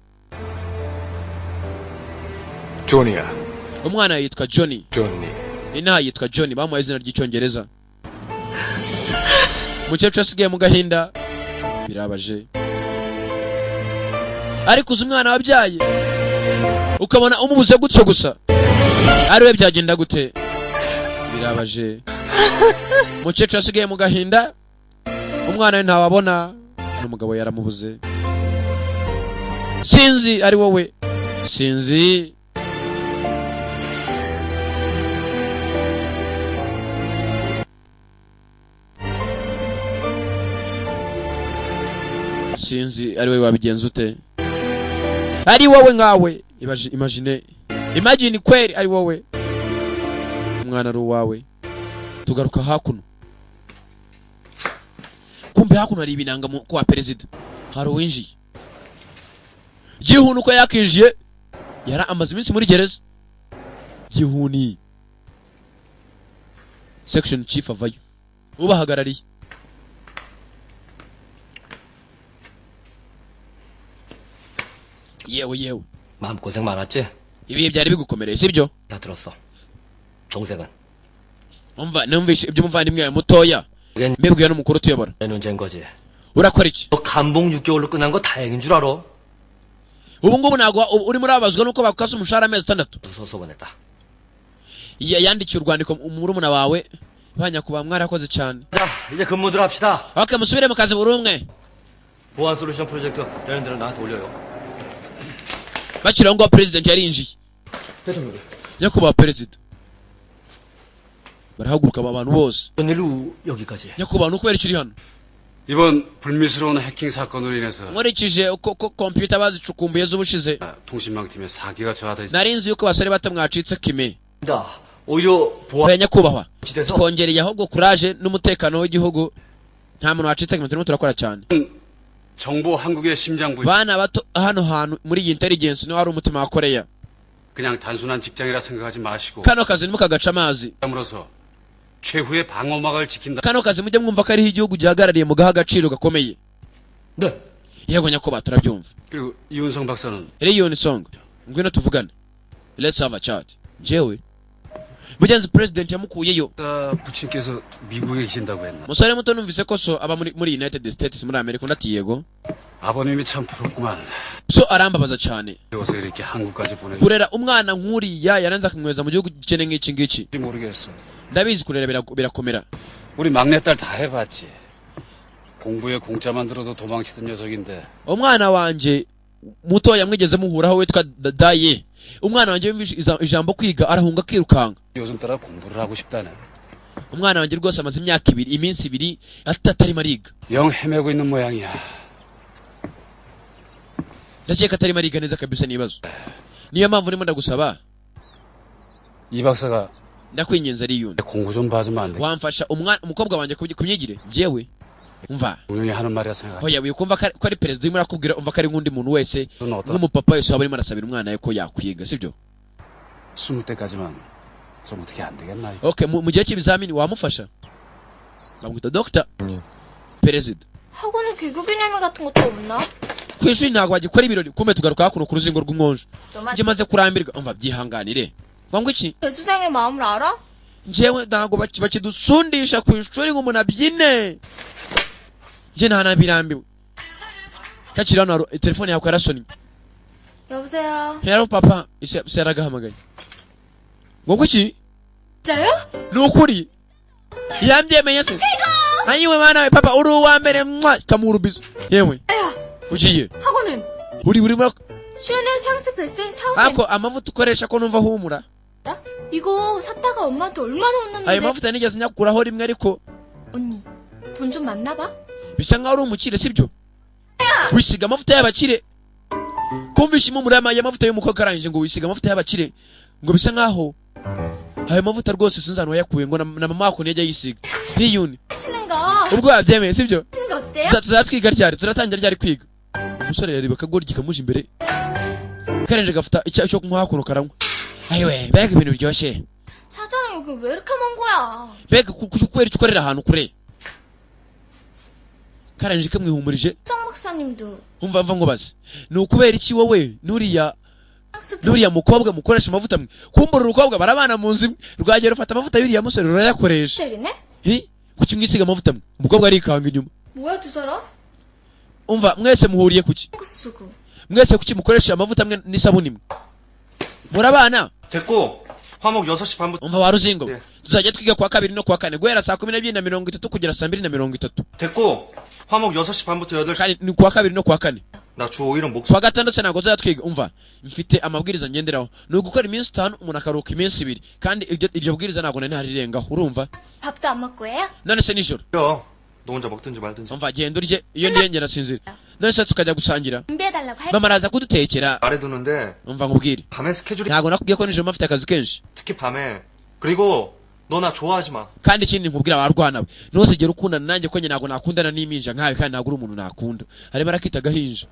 조니야. Umwana yitwa Johnny. 조니. Inaha yitwa Johnny, bamuhaye izina ry'Icyongereza. Umukecuru asigaye mu gahinda, birabaje. Ariko uzi umwana wabyaye ukabona umubuze gutyo gusa, ari we byagenda gute? Birabaje. Umukecuru asigaye mu gahinda, umwana we ntawabona n'umugabo yaramubuze. Sinzi ari wowe, sinzi. Sinzi ari wowe wabigenza ute, ari wowe nkawe. Imagine, imagine kweri ari wowe, umwana ari uwawe. Tugaruka hakuno, kumbe hakuno hari ibinanga kwa perezida, hari uwinjiye Gihuni. Uko yakinjiye, yari amaze iminsi muri gereza. Gihuni section chief avayo, ubahagarariye. Yewe yewe. 마음고생 많았지? Ibihe byari bigukomereye, sibyo? 다 들었어. 동생은 Umva, numvishe iby'umuvandimwe wawe mutoya, mbibwiwe n'umukuru utuyobora. 내 문제인 거지. Urakora iki? 너 감봉 6개월로 끝난 거 다행인 줄 알아? Ubu ngubu ntabwo urimo urababazwa nuko bakukase umushahara amezi 6? 무서워서 보냈다. Yandikiye urwandiko murumuna wawe. Ba nyakubahwa, mwarakoze cyane. 자, 이제 근무들 합시다. Ok, musubire mu kazi buri umwe. 보안 솔루션 프로젝트 되는 대로 나한테 올려요. Bakiri aho ngaho, president yarinjiye. 대통령님. Nyakubahwa perezida, barahaguruka aba bantu bose. 어떤 일로 여기까지? Nyakubahwa, ni ukubera icyo uri hano? 이번 불미스러운 해킹 사건으로 인해서 Nkurikije uko ko kompiyuta bazicukumbuye z'ubushize, 통신망팀의 사기가 저하돼 nari nzi yuko abasore bato mwacitse kime. 다 오히려 보안 Oya nyakubahwa, 지대서 twongereye ahubwo kuraje n'umutekano w'igihugu, nta muntu wacitse kime, turimo turakora cyane. 정보 한국의 심장부 Bana bato, hano hantu muri iyi intelligence niho hari umutima wa Koreya. 그냥 단순한 직장이라 생각하지 마시고 Kano kazi ntimukagaca amazi. 물어서 최후의 방어막을 지킨다. Kano kazi mujye mwumva ko ariho igihugu gihagarariye, mugaha agaciro gakomeye. 네. Yego nyakubahwa, turabyumva. 그리고 이윤성 박사는 Riyoni Song, ngwino tuvugane, let's have a chat. Njyewe mugenzi president yamukuyeyo. 아, 부친께서 미국에 계신다고 했나? Musore muto, numvise ko so aba muri United States, muri Amerika. Undi ati yego. 아버님이 참 부럽구만. So arambabaza cyane. 어서 이렇게 한국까지 보내는지 Kurera umwana nk'uriya yaranze akamwohereza mu gihugu gikene nk'iki ngiki. 모르겠어. Ndabizi, kurera birakomera. 우리 막내딸 다 해봤지. 공부에 공짜만 들어도 도망치던 녀석인데 Umwana wanjye mutoya mwigeze muhuraho witwa Daye, umwana wanjye yumvise ijambo kwiga arahunga akirukanka. 요즘 따라 공부를 하고 싶다네. Umwana wanjye rwose amaze imyaka ibiri, iminsi ibiri atarimo ariga. 영 헤매고 있는 모양이야. Ndakeka atarimo ariga neza kabisa, n'ibibazo. Niyo mpamvu ndimo ndagusaba. 이 박사가 Ndakwinginze Ariyuni, 공부 좀 봐주면 안 돼? wamfasha umukobwa wanjye ku myigire? Njyewe umva. 분명히 하는 말이라 생각해. Oya, wikumva ko ari perezida urimo arakubwira, umva ko ari nk'undi muntu wese, 어떤 nk'umupapa wese waba arimo arasabira umwana we ko yakwiga, sibyo? 스무 때까지만 좀 어떻게 안 되겠나? Okay, mu gihe cy'ibizamini wamufasha? Bamwita doctor perezida. 학원은 개교기념일 같은 것도 없나? Ku ishuri ntabwo bagikora ibirori. Kumbe tugaruka hakuno ku ruzingo rw'umwonjo. 좀만 Njye maze kurambirwa, umva, byihanganire ngo iki. 재수생의 마음을 알아? Njyewe ntabwo bakidusundisha ku ishuri ngo umuntu abyine, njye ntanabirambiwe. Kakiri hano telefone yawe yarasonnye. 여보세요. Rero papa ise yaragahamagaye ngo iki. 진짜요? Ni ukuri yambyemeye se? Ayiwe mwana we, papa uri uwa mbere, mwa kamurubizo yewe ugiye 학원은 uri muri 슈넬 상스 베스인 샤워젤 Ako amavuta ukoresha ko numva ahumura? 이거 샀다가 엄마한테 얼마나 Ayo 혼났는데. mavuta nigeze nyakuraho rimwe ariko. 언니 돈 좀 많나 봐? Bisa nkaho uri umukire, sibyo? Wisiga amavuta y'abakire, kumvisha impumuro y'amavuta y'umukobwa arangije ngo wisiga amavuta y'abakire, ngo bisa nkaho ayo mavuta rwose sinzi ahantu wayakuye, ngo na mama wako ntiyajya yisiga ntiyuni. 하시는 거 Ubwo wabyemeye, sibyo? 하시는 거 어때요? Tuzatwiga ryari? Turatangira ryari kwiga? Umusore yareba akagoryi kamuje imbere, karenje gafata icyayi cyo kunywa hakuno karanywa. Ayiwe, mbega ibintu biryoshye! 사장님 여기 왜 이렇게 먼 거야? Mbega kubera icyo ukorera ahantu kure? Karangije kamwihumurije. 성 박사님도 Umva mva nkubaze, ni ukubera iki wowe n'uriya 상스 n'uriya mukobwa mukoresha amavuta amwe? Kumbura urukobwa barabana mu nzu imwe, rwagera rufata amavuta y'uriya musore rurayakoresha. 젤이네? Hi? Kuki mwisiga amavuta amwe? Umukobwa arikanga inyuma. 뭐야 두 사람? Umva, mwese muhuriye kuki? 쓰고 Mwese kuki mukoresha amavuta amwe n'isabune imwe? Murabana? 됐고 화목 6시 반부터 Umva wa ruzingo, Yeah. tuzajya twiga kuwa kabiri no kuwa kane guhera saa 12:30 kugera saa 2:30. 됐고 화목 6시 반부터 8시 Kandi ni kuwa kabiri no kuwa kane. 나 주 5일은 목숨 Kuwa gatandatu se ntabwo tuzajya twiga. Umva, mfite amabwiriza ngenderaho, ni ugukora iminsi 5 umuntu akaruhuka iminsi 2, kandi iryo bwiriza ntabwo nari narirengaho, urumva? 밥도 안 먹고 해요? None se nijoro? 너 혼자 먹든지 말든지 Umva, genda urye, iyo ndiye njye nasinzira. None se tukajya gusangira? 준비해달라고 할 Mama araza kudutekera. 말해두는데 Umva nkubwire, 밤에 스케줄이 ntabwo nakubwiye ko nijoro mba mfite akazi kenshi? 특히 밤에 그리고 너 나 좋아하지 마. Kandi ikindi nkubwira warwana we, ntuzigere ukundana nanjye ko njye ntabwo nakundana n'impinja nkawe, kandi ntabwo uri umuntu nakunda. Arimo arakita agahinja,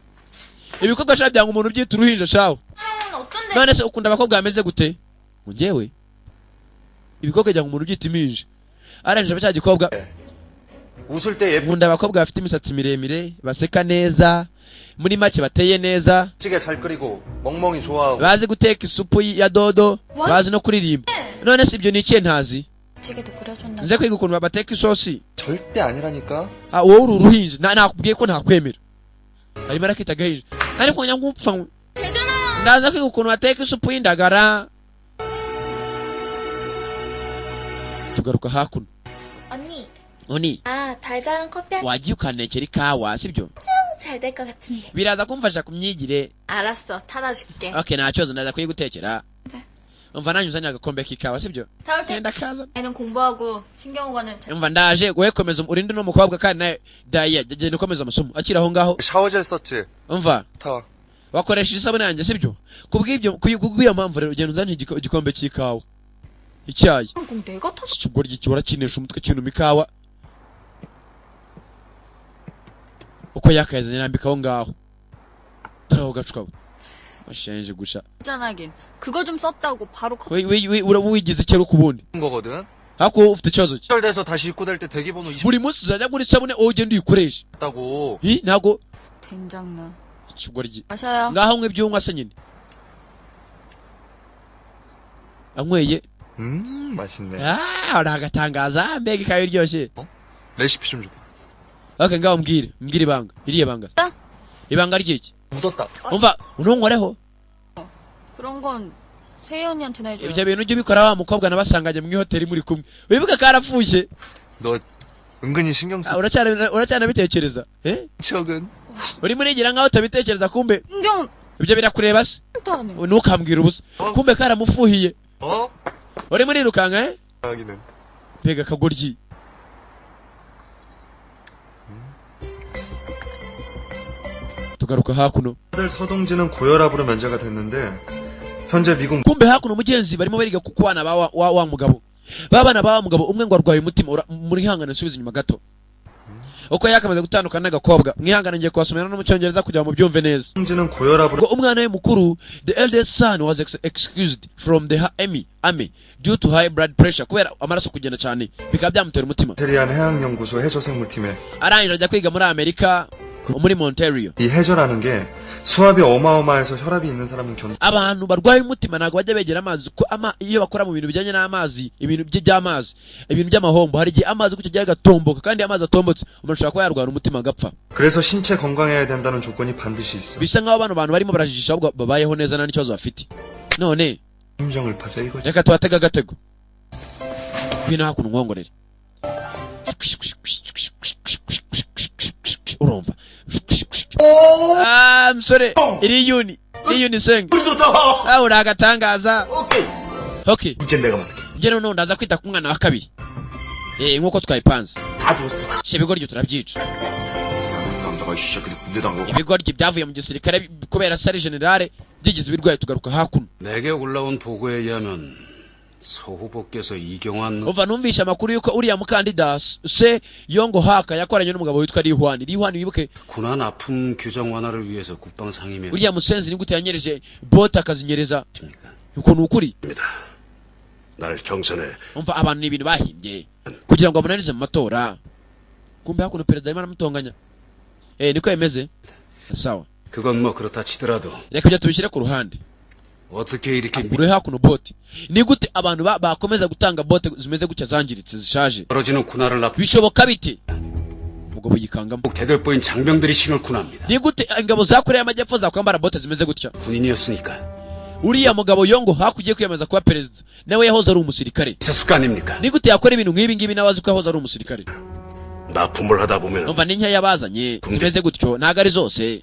ibikorwa sha byanga umuntu ubyita uruhinja shawe. 형은 어쩐데? None se ukunda abakobwa bameze gute? Ngo njyewe ibikorwa byanga umuntu ubyita impinja, arangije aba cya gikobwa. 웃을 때 Nkunda abakobwa bafite imisatsi miremire, baseka neza, muri make bateye neza, 예쁘게 잘 끓이고 멍멍이 좋아하고 bazi guteka isupu ya dodo, bazi no kuririmba. None se ibyo ni ikihe ntazi? 찌개도 끓여줬나? Nze kwiga ukuntu bateka isosi. 절대 아니라니까. Ah, wowe uri uruhinja, nakubwiye ko ntakwemera. Arimo arakita agahinja ariko nyagupfa ngo 되잖아. Ndaza kwiga ukuntu bateka isupu y'indagara. Tugaruka hakuno. 언니 Oni, 아 달달한 커피 wagiye ukantekera ikawa, sibyo? 한잔잘될 것 같은데. Biraza kumfasha ku myigire. 알았어 타다 줄게. Okay, nta kibazo, ndaza kuyigutekera. Umva, nanjye uzanire agakombe k'ikawa, sibyo? 다올 Genda kaza. 때는 공부하고 신경호가는 자... Umva, ndaje, wowe komeza urinde uno mukobwa, kandi nawe Daya genda ukomeza amasomo akiri aho ngaho. 샤워젤 썼지? Umva, 타. wakoresheje isabune yanjye, sibyo? Kubw'ibyo, kubw'iyo mpamvu rero, ugenda uzanire igikombe cy'ikawa, icyayi. 꼭 내가 타서 Ikigoryi gihora kinesha umutwe kinuma ikawa. Uko yakayazanye arambika aho ngaho, dore aho gacuka washenje gusa. 짠하긴 그거 좀 썼다고 바로 컵 We uraba wigize icyo ku bundi 거거든. ariko ufite ikibazo ki? 돼서 다시 입고 다닐 때 대기번호 20 Buri munsi uzajya agura isabune, wowe ugenda uyikoreshe. 다고. Hi, ntabwo 된장나 ikigoryi. 마셔요. Ngaho nywa ibyo unywa se nyine. Anyweye. 맛있네. Ah, uragatangaza, mbega ikawa iryoshye! 레시피 좀 줘. Okay, ngaho mbwire ibanga, iriya banga, ibanga ry'iki? 묻었다. Umva, untunkoreho. 그런 건 세희 언니한테나 해줘요. Ibyo bintu ujye ubikora wa mukobwa nabasanganye mu ihoteli muri kumwe, wibuke karapfuye. 너 은근히 신경 Ah, 쓰. Uracyanabitekereza, eh? 척은 Urimo urigira nkaho utabitekereza, kumbe 신경 ibyo birakureba se? 도 안 해. Ntukambwire ubusa, kumbe karamufuhiye. 어? Urimo urirukanka, eh? 하기는. Mbega akagoryi! Tugaruka hakuno. 아들 서동진은 고혈압으로 면제가 됐는데 현재 미국 Kumbe hakuno mugenzi barimo bariga ku bana ba wa mugabo, ba bana ba wa mugabo, umwe ngo arwaye umutima. Murihangane nsubize inyuma gato. Uko yakamaze gutandukana n'agakobwa, mwihangane ngiye kubasomera no mu Cyongereza kugira ngo mubyumve neza. 서동진은 고혈압으로 Ngo umwana we mukuru, the eldest son, was excused from the army due to high blood pressure, kubera amaraso kugenda cyane bikaba byamutera umutima. 테리안 해양연구소 해저생물팀에 Arangije ajya kwiga muri Amerika, muri Ontario. 이 해저라는 게 수압이 어마어마해서 혈압이 있는 사람은 견 Abantu barwaye umutima ntabwo bajya begera amazi, ko iyo bakora mu bintu bijyanye n'amazi, ibintu by'amazi, ibintu by'amahombo, hari igihe amazi gutyo agiye agatomboka, kandi iyo amazi atombotse umuntu ashobora kuba yarwara umutima agapfa. 그래서 신체 건강해야 된다는 조건이 반드시 있어. Bisa nk'aho bano bantu barimo barajijisha, ahubwo babayeho neza, nta n'ikibazo bafite. None 심정을 파자 이거지. reka tubatege agatego. Ngwino hakuno nkongorere. Urumva, ah, musore, iriyuni iriyuni senga. Ah, uri agatangaza. Okay. 이젠 내가 맡을게. Njye noneho ndaza kwita ku mwana wa kabiri, eh, nk'uko twabipanze. 다 죽었어. She, ibigoryi turabyica. 남자가 이 새끼들 군대 당고. Ibigoryi byavuye mu gisirikare kubera sari generale byigize ibirwayi. Tugaruka hakuno. 내게 올라온 보고에 의하면 서 후보께서 이경환 Umva, numvishe amakuru yuko uriya mukandida se Yongo Haka yakoranye n'umugabo witwa Rihwani. Rihwani, wibuke. 군한 아픔 규정 완화를 위해서 국방 상임위 Uriya musenzi ni gute yanyereje bote, akazinyereza? Uko ni ukuri? 날 경선에 Umva, abantu ni ibintu bahimbye kugira ngo bamunanize mu matora. Kumbe hakuno perezida arimo aramutonganya. Eh, niko bimeze, sawa. 그건 뭐 그렇다 치더라도 Reka ibyo tubishyire ku ruhande. 어떻게 이렇게 Uri hakuno bote, ni gute abantu bakomeza gutanga bote zimeze gutya, zangiritse, zishaje? 떨어지는 군화를 납 Bishoboka bite? Ubwo buyikangamo. 대들보인 장병들이 신을 군합니다. Ni gute ingabo za Koreya y'Amajyepfo zakwambara bote zimeze gutya? 군인이었으니까 Uriya mugabo Yongo hakugiye kwiyamamaza kuba perezida nawe yahoze ari umusirikare. 있었을 거 아닙니까? Ni gute yakora ibintu nk'ibi ngibi nawe azi ko yahoze ari umusirikare? 납품을 하다 보면 Umva, ni nkeya bazanye zimeze gutyo, ntabwo ari zose.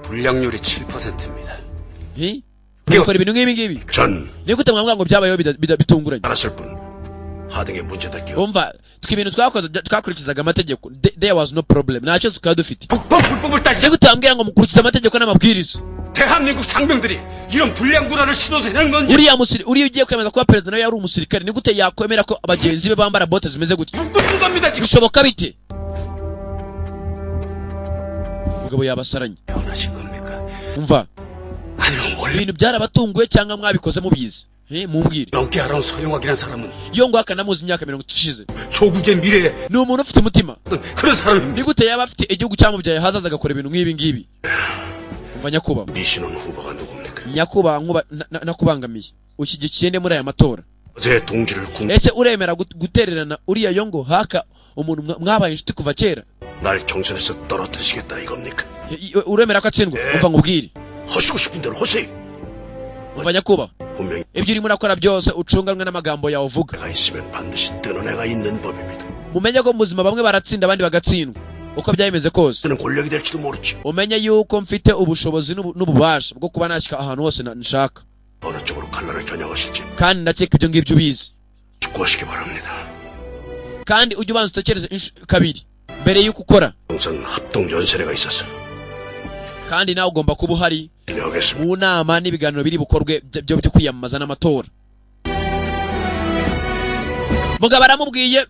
불량률이 7%입니다. Hi? Gukora ibintu nk'ibi ngibi, 전 ni gute mwavuga ngo byabayeho bitunguranye? 알았을 뿐 하등의 문제될 게 Umva, twe ibintu twakoze twakurikizaga amategeko. There was no problem, nta kibazo twari dufite. 국법 불법을 따지자 Ni gute wambwira ngo mukurikize amategeko n'amabwiriza? 대한민국 장병들이 이런 불량 군화를 신어도 되는 건지 Uriya musiri uriya ugiye kwemeza kuba perezida nawe yari umusirikare, ni gute yakwemera ko bagenzi be bambara bote zimeze gutya? 뚱뚱합니다 지금. Bishoboka bite? Umugabo yabasaranye. 원하신 겁니까? Umva, 아니면 원래 ibintu byarabatunguye cyangwa mwabikoze mubizi? Eh, mumbwire. 넘게 알아온 서영학이라는 사람은 Iyo ngo akanamuzi imyaka 30 ishize, 조국의 미래에 ni umuntu ufite umutima. 어떤 그런 사람입니다. Ni gute yaba afite igihugu cyamubyaye hazaza agakora ibintu nk'ibi ngibi? Umva nyakubahwa, 미시는 후보가 누굽니까? nyakubahwa, nakubangamiye, ushyigikiye nde muri aya matora? 어제 동지를 군 Ese uremera gutererana uriya Yongo Haka, umuntu mwabaye inshuti kuva kera? 날 경선에서 떨어뜨리시겠다 이겁니까? Uremera ko atsindwa? Umva nkubwire. 하시고 싶은 대로 하세요. Umva nyakubahwa, 분명히 ibyo urimo urakora byose ucunganwe n'amagambo yawe uvuga. 내가 있으면 반드시 뜨는 애가 있는 법입니다. Mumenye ko mu buzima bamwe baratsinda, abandi bagatsindwa, uko byaba bimeze kose. 저는 권력이 될지도 모르지. Umenye yuko mfite ubushobozi n'ububasha bwo kuba nashyika ahantu hose nshaka. 어느 쪽으로 칼날을 겨냥하실지 Kandi ndakeka ibyo ngibyo ubizi. 숙고하시기 바랍니다. Kandi ujye ubanza utekereze kabiri mbere y'uko ukora. 동산 합동 연설회가 있어서 Kandi nawe ugomba kuba uhari 진행하겠습니다. mu nama n'ibiganiro biri bukorwe byo kwiyamamaza n'amatora. Mugabo aramubwiye,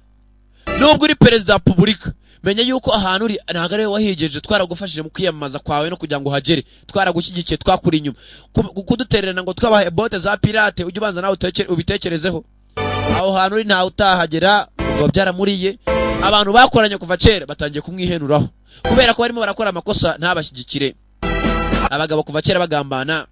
nubwo uri perezida wa repubulika, menya yuko ahantu uri ntabwo ari wowe wahigejeje. Twaragufashije mu kwiyamamaza kwawe no kugira ngo uhagere, twaragushyigikiye, twakuri inyuma. Kudutererana ngo twabahaye bote za pirate, ujye ubanza nawe ubitekerezeho. Aho hantu uri ntawe utahagera. Ngo byaramuriye. Abantu bakoranye kuva kera batangiye kumwihenuraho kubera ko barimo barakora amakosa ntabashyigikire. Abagabo kuva kera bagambana.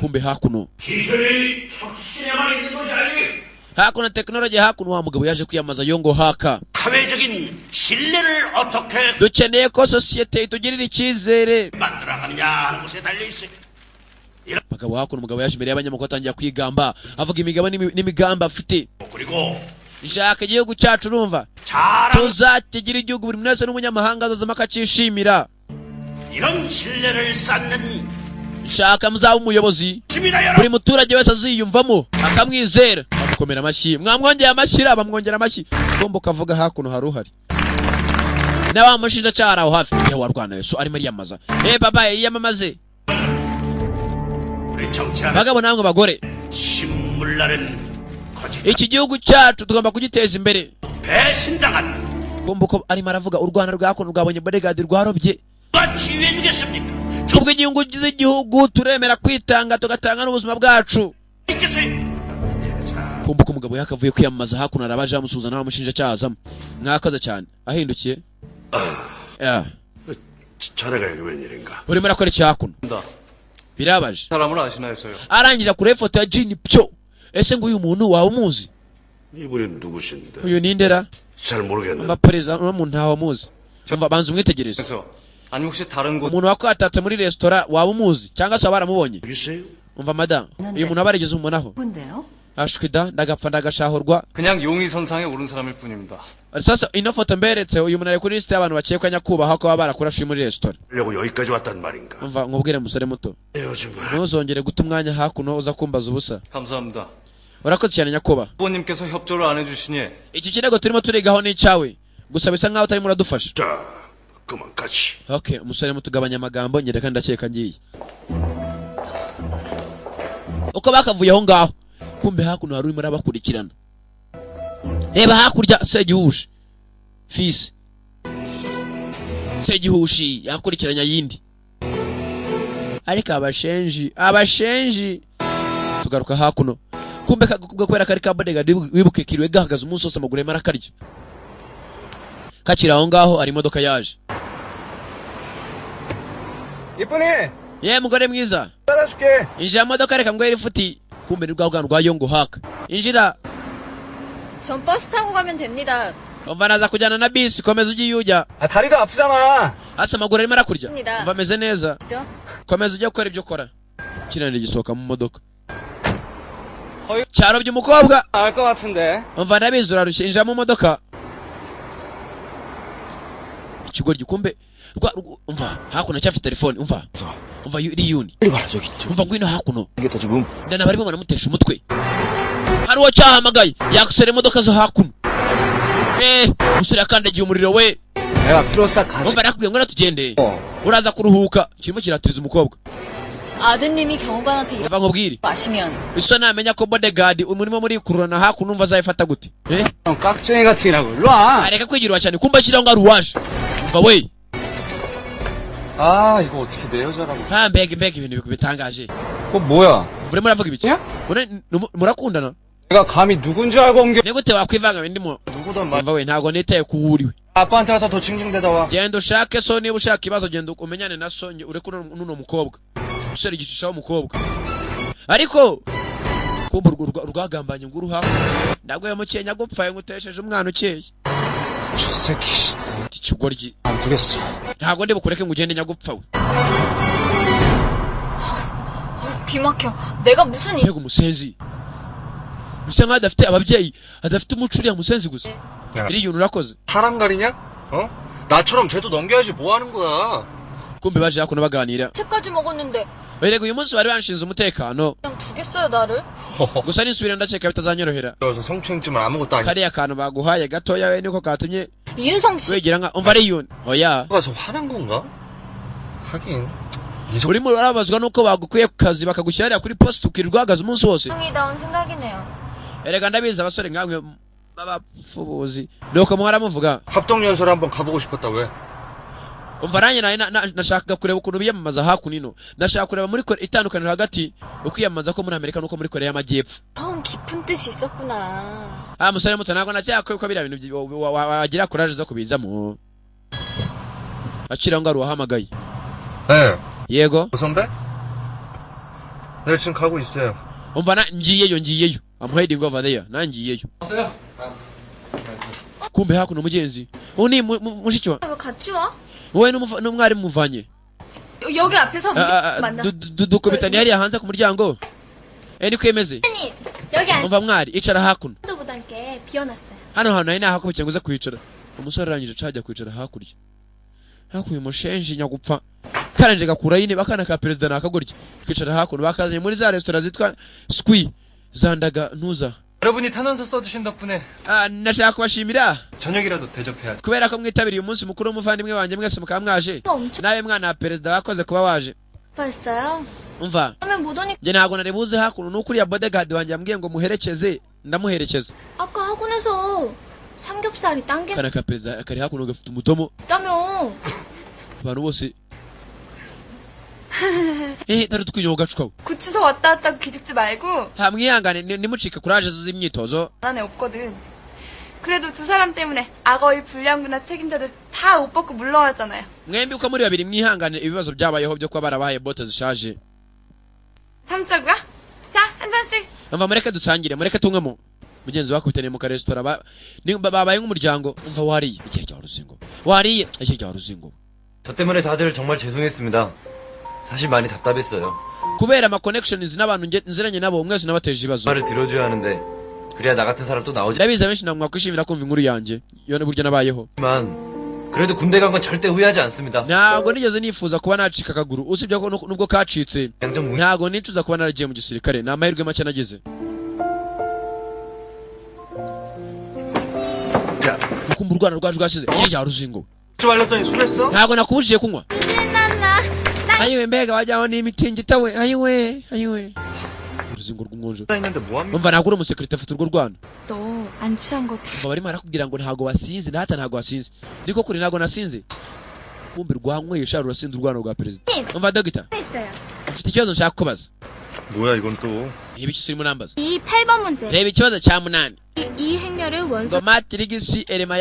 Kumbe hakuno 기술이 혁신에만 있는 것이 아니 hakuno tekinoloji, hakuno wa mugabo yaje kwiyamamaza yongo haka. 사회적인 신뢰를 어떻게 Dukeneye ko sosiyete itugirira icyizere. 만들어가느냐 하는 것에 달려 있어요. Bagabo hakuno, umugabo yaje imbere y'abanyamakuru atangira kwigamba, avuga imigabo n'imigambi afite. 그리고 Nshaka igihugu cyacu, urumva, 자랑 tuzakigira igihugu buri muntu wese n'umunyamahanga azazamo akacyishimira. 이런 신뢰를 쌓는 Nshaka muzaba umuyobozi 집니다 여러분. buri muturage wese aziyumvamo akamwizera, bamukomera amashyi. Mwamwongeye amashyi ra, bamwongera amashyi. Ugomba ukavuga hakuno hari uhari na wa mushinjacyaha ari aho hafi yewe warwana so arimo ariyamamaza. Eh baba, yiyamamaze. 우리 정치하는 Bagabo namwe bagore, 신물나는 거짓 iki gihugu cyacu tugomba kugiteza imbere. 배신당한 Kumva uko arimo aravuga, u Rwanda rwa hakuno rwabonye bodyguard rwarobye. 누가 치유해 주겠습니까? Kubw'inyungu z'igihugu turemera kwitanga, tugatanga n'ubuzima bwacu. 있겠어요? Kumva uko umugabo yakavuye kwiyamamaza, hakuno arabaje bamusuhuza, nawe amushinjacyaha azamo. Mwakoze cyane. Ahindukiye. Yeah. 자네가 여기 웬일인가? Urimo urakora iki hakuno? Birabaje. 사람을 아시나 해서요. Arangije akuraho ifoto ya Jini Pyo. Ese ngo uyu muntu waba umuzi? 이분이 누구신데? Uyu ni ndera? 잘 모르겠는데. Umva perezida, uno muntu ntawe amuzi. Umva, banza umwitegereze. 그래서 아니 혹시 다른 곳 Umuntu wakwatatse muri resitora waba umuzi cyangwa se waba waramubonye? 있어요? Umva madamu, uyu muntu waba yarigeze umubonaho? 누군데요? Ashwida, ndagapfa ndagashahurwa. 그냥 용의선상에 오른 사람일 뿐입니다. Sasa ino foto mberetse, uyu muntu ari kuri lisite y'abantu bakekwa nyakubahwa ko baba barakurashuye muri resitora. 하려고 여기까지 왔단 말인가? Umva nkubwire musore muto, 요즘 ntuzongere guta umwanya hakuno uza kumbaza ubusa. 감사합니다. Urakoze cyane nyakubahwa. 후보님께서 협조를 안 해주시니 Iki kirego turimo turigaho ni icyawe gusa, bisa nkaho utarimo uradufasha. 자, 그만 같이. Okay, umusore muto, ugabanya amagambo, nyereka. Ndakeka ngiye uko bakavuye aho ngaho. Kumbe hakuno hari urimo arabakurikirana. Reba hakurya, Segihushi fisi, Segihushi yakurikiranya yindi. Ariko abashenji, abashenji. Tugaruka hakuno, kumbe kagakobwa kubera kari ka bodyguard, wibuke kiriwe gahagaze umunsi wose, amaguru arimo arakarya. Kakiri aho ngaho hari imodoka yaje. 이쁜이 Ye mugore mwiza, 따라줄게. Injira mu modoka, reka nguhe lifuti. Kumbe ni bwa bwana rwa yongo haka. Injira. 전 버스 타고 가면 됩니다. Umva, naza kujyana na bisi, komeza ugiye ujya. 아 다리도 아프잖아. Hasi amaguru arimo arakurya. Nida. Umva, ameze neza. 진짜? Komeza ujye gukora ibyo ukora. Kinanira gisohoka mu modoka, 거의 cyarobye umukobwa. 알 것 같은데. Umva, ndabizi urarushye, injira mu modoka. Ikigoryi, kumbe umva hakuno cyafite telefone. Umva, umva riyuni. 빨리 가라 저기 저 Umva, ngwino hakuno. 생겼다 지금. Ndana barimo baramutesha umutwe. Hari uwo cyahamagaye yakusera imodoka zo hakuno. Eh, umusore yakandagiye umuriro we. 내가 피로 싹 가시. Umva, nakubwiye ngo tugende, uraza kuruhuka. Kirimo kiratiriza umukobwa. 아드님이 경호관한테 이런 Umva nkubwire, 거 아시면 iso namenya ko bodyguard umurimo muri kururana hakuno, umva azayifata gute, eh? 형 깍쟁이 같은 이라고. 일로 와. Areka kwigirwa cyane. Kumba ashyiraho ngo ari uwaje. Umva we. 아 이거 어떻게 내 여자라고. Ha, mbega mbega ibintu bitangaje. 그거 뭐야? Murimo muravuga ibiki? Ya? Murakundana? 내가 감히 누군지 알고 온 게. Ni gute wakwivanga bindimo? 누구든 말. Umva we, ntabwo nitaye ku wuriwe. 아빠한테 가서 더 징징대다 와. Genda ushake so niba ushaka ibibazo, genda umenyane na so, ureke nuno mukobwa. Umusore igicishaho umukobwa, ariko kumva urwo rwagambanye ngo uruha ndaguye mukeye nyagupfaye ngutesheje umwana ukeye. 저 새끼. Iki kigoryi. 안 두겠어. Ntabwo ndi bukureke ngo ugende nyagupfa we. 귀 막혀. 내가 무슨 일 Mbega umusenzi, bisa nkaho adafite ababyeyi, adafite umuco uriya musenzi gusa. Iriya urakoze. 사람 가리냐? 어? 나처럼 쟤도 넘겨야지 뭐 하는 거야? Kumbe baje hakuno baganira. 채까지 먹었는데 Erega uyu munsi bari banshinze umutekano. 그냥 두겠어요, 나를? Gusa nisubira ndakeka bitazanyorohera. 여기서 성추행쯤은 아무것도 아니. Kariya kantu baguhaye gatoya we niko katumye 이윤성 씨. wigira nka umva ari yuni oya. 가서 화난 건가? 하긴 Urimo urababazwa nuko bagukuye ku kazi bakagushyira hariya kuri poste, ukirirwa uhagaze umunsi wose. 둥이다운 생각이네요. Erega ndabizi, abasore nkamwe b'abapfubuzi nuko muhora muvuga. 합동연설 한번 가보고 싶었다 왜? Umva, nanjye nari nashakaga kureba ukuntu biyamamaza hakuno ino. Nashaka kureba muri Kore itandukaniro hagati ukwiyamamaza ko muri Amerika nuko muri Korea y'Amajyepfo. 그런 깊은 뜻이 있었구나. Ah, musore muto, ntabwo nakeka ko biriya bintu wagira courage zo kubizamo. Akira ngo hari uwahamagaye. 네. Yego. 선배? 네, 지금 가고 있어요. Umva, na ngiyeyo, ngiyeyo. I'm heading over there. Nangiyeyo. Kumbe hakuno umugenzi ubu ni mushiki wa 왜 같이 와? Wowe n'umwarimu muvanye? 여기 앞에서 Ah, ah, ah, 만났어. dukubitaniye hariya hanze ku muryango. Eh, niko imeze. 선생님, 여기 Umva mwari, icara hakuno. 앉아도 게 비워놨어요. Hano hantu nari nahakubikiye ngo uze kwicara. Umusore arangije acajya kwicara hakurya hakuye. Umushenji nyagupfa karangije gakurayo intebe. Akana ka perezida nakagoryi kwicara hakuno. Bakazanye muri za resitora zitwa squee zandaga ntuza. 여러분이 탄원서 써주신 덕분에 Ah, nashaka kubashimira 저녁이라도 대접해야죠. kubera ko mwitabiriye umunsi mukuru w'umuvandimwe wanjye, mwese mukaba mwaje. 엄청 Nawe mwana wa perezida, wakoze kuba waje. 아팠어요. Umva, 그러면 못 오니까 njye ntabwo nari buze hakuno, nuko uriya bodyguard wanjye yambwiye ngo muherekeze, ndamuherekeza. 아까 학원에서 삼겹살이 Akana ka perezida kari hakuno gafite umudomo. 당겼다며. Abantu bose eh dore twinyoga gacukawe. 구치소 왔다 갔다 기죽지 말고 Nta mwihangane, nimucike kuraje z'imyitozo. 난 애 없거든. 그래도 두 사람 때문에 악어의 불량구나 책임자들 다 옷 벗고 물러왔잖아요. Mwembi uko muri babiri mwihangane ibibazo byabayeho byo kuba barabahaye bote zishaje. 삼자고요? 자, 한 잔씩. Umva, mureke dusangire, mureke tunywemo. Mugenzi bakubitaniye mu karesitora, babaye nk'umuryango. Umva, wariye igihe cya ruzingo, wariye igihe cya ruzingo. 저 때문에 다들 정말 죄송했습니다. 사실 많이 답답했어요. Kubera ama connections n'abantu nziranye nabo, mwese nabateje ibibazo. 말을 들어줘야 하는데 그래야 나 같은 사람 또 나오지만 Ndabizi, abenshi ntabwo mwakwishimira kumva inkuru yanjye iyo n'uburyo nabayeho. 그래도 군대 간 건 절대 후회하지 않습니다. Ntabwo nigeze nifuza kuba nacika akaguru, usibye ko nubwo kacitse ntabwo nicuza kuba naragiye mu gisirikare. Ni amahirwe make nagize. Ukumva urwana rwaje rwashize iyo ruzingo. 좀 알렸더니 술 했어? Ntabwo nakubujije kunywa. 신난나. Ayiwe, mbega wajyaho n'imitingito we! Ayiwe, ayiwe, uruzingo rw'umwonjo. 있는데 뭐 합니까? Umva, ntabwo uri umusekirite, afite urwo rwana. 너 안 취한 거 다. Umva, barimo barakubwira ngo ntabwo wasinze nahata, ntabwo wasinze. Niko kuri, ntabwo nasinze. Kumbe rwanyweye sha, rurasinze urwana rwa perezida. Umva dogita, 있어요. mfite ikibazo nshaka kubaza. 뭐야 이건 또? Niba iki urimo urambaza? 이 8번 문제. Reba ikibazo cya munani. 이 행렬을 원소 Ngo matrix element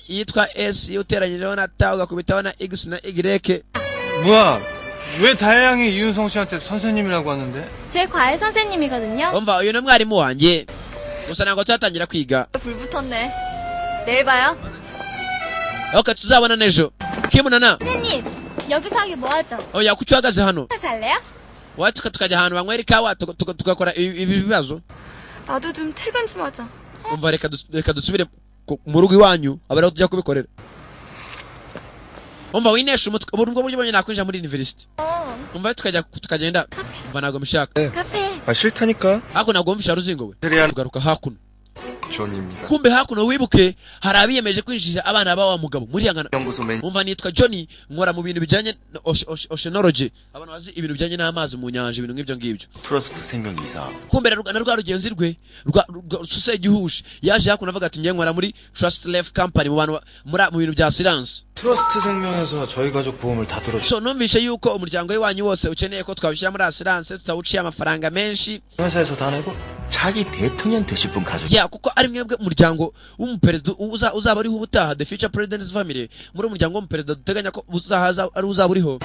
yitwa S uteranyijeho na T, ugakubitaho na X na Y. 뭐야? 왜 다혜양이 이윤성 씨한테 선생님이라고 하는데? 제 과외 선생님이거든요. Umva, uyu ni mwarimu wanjye, gusa ntabwo turatangira kwiga. 불 붙었네. 내일 봐요. Ok, tuzabona n'ejo kimunana. 선생님, 여기서 하기 뭐 하죠? Oya, kuki uhagaze hano? 살래요? Wacu tukajya ahantu banywera ikawa, tugakora ibi bibazo. 나도 좀 퇴근 좀 하자. Umva, reka dusubire mu rugo iwanyu, aba ariho tujya kubikorera. Umva, winesha umutwe, ubu nibwo buryo bonyine nakwinjira muri university. Umva, tukajya tukagenda. Umva, ntabwo mbishaka. 카페. 아 싫다니까. Hakuno ntabwo wumvisha ruzingo we. Tugaruka hakuno. 존입니다. Kumbe hakuno wibuke hari abiyemeje kwinjira abana ba wa mugabo muri yangana. 연구소 매니 Umva, nitwa Johnny, nkora mu bintu bijyanye na oceanology, abantu bazi ibintu bijyanye n'amazi mu nyanja, ibintu nk'ibyo ngibyo. 트러스트 생명 이사 Kumbe na rwa rugenzi rwe rwa Susegihushi yaje hakuno avuga ati njye nkora muri Trust Life Company, mu bantu mu bintu bya assurance. 트러스트 생명에서 저희 가족 보험을 다 들어주. So numvishe yuko umuryango wanyu wose ukeneye ko twabishyira muri assurance tutawuciye amafaranga menshi. 회사에서 다 내고? 차기 대통령 되실 분 가족 Ya, kuko ari mwebwe umuryango w'umuperezida uzaba uriho ubutaha, the future president's family. Muri umuryango w'umuperezida duteganya ko uzahaza ari uzaba uriho,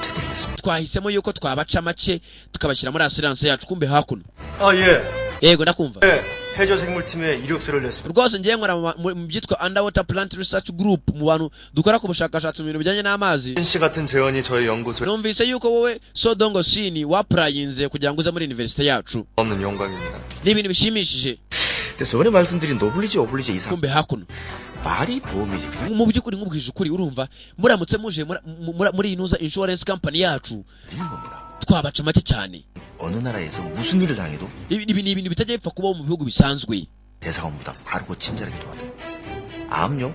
twahisemo yuko twabaca make tukabashyira muri assurance yacu. Kumbe hakuno. 아 예. Yego, ndakumva. 네. 해저 생물팀에 이력서를 냈습니다. Rwose ngiye nkora mu byitwa Underwater Plant Research Group, mu bantu dukora ku bushakashatsi mu bintu bijyanye n'amazi. 씨 같은 재원이 저희 연구소에 Numvise yuko wowe Sodongo Sini wapurayinze kugira ngo uze muri universite yacu. 없는 영광입니다. Ni ibintu bishimishije. 저번에 말씀드린 노블리즈 오블리제 이상 Kumbe hakuno. 말이 보험이지 Mu by'ukuri, nkubwije ukuri, urumva muramutse muje muri iyi ntuza insurance company yacu 드리는 겁니다. Twabaca make cyane. 어느 나라에서 무슨 일을 당해도 Ibi ni ibintu bitajya bipfa kubaho mu bihugu bisanzwe. 대사관보다 빠르고 친절하게 도와드려. 암요?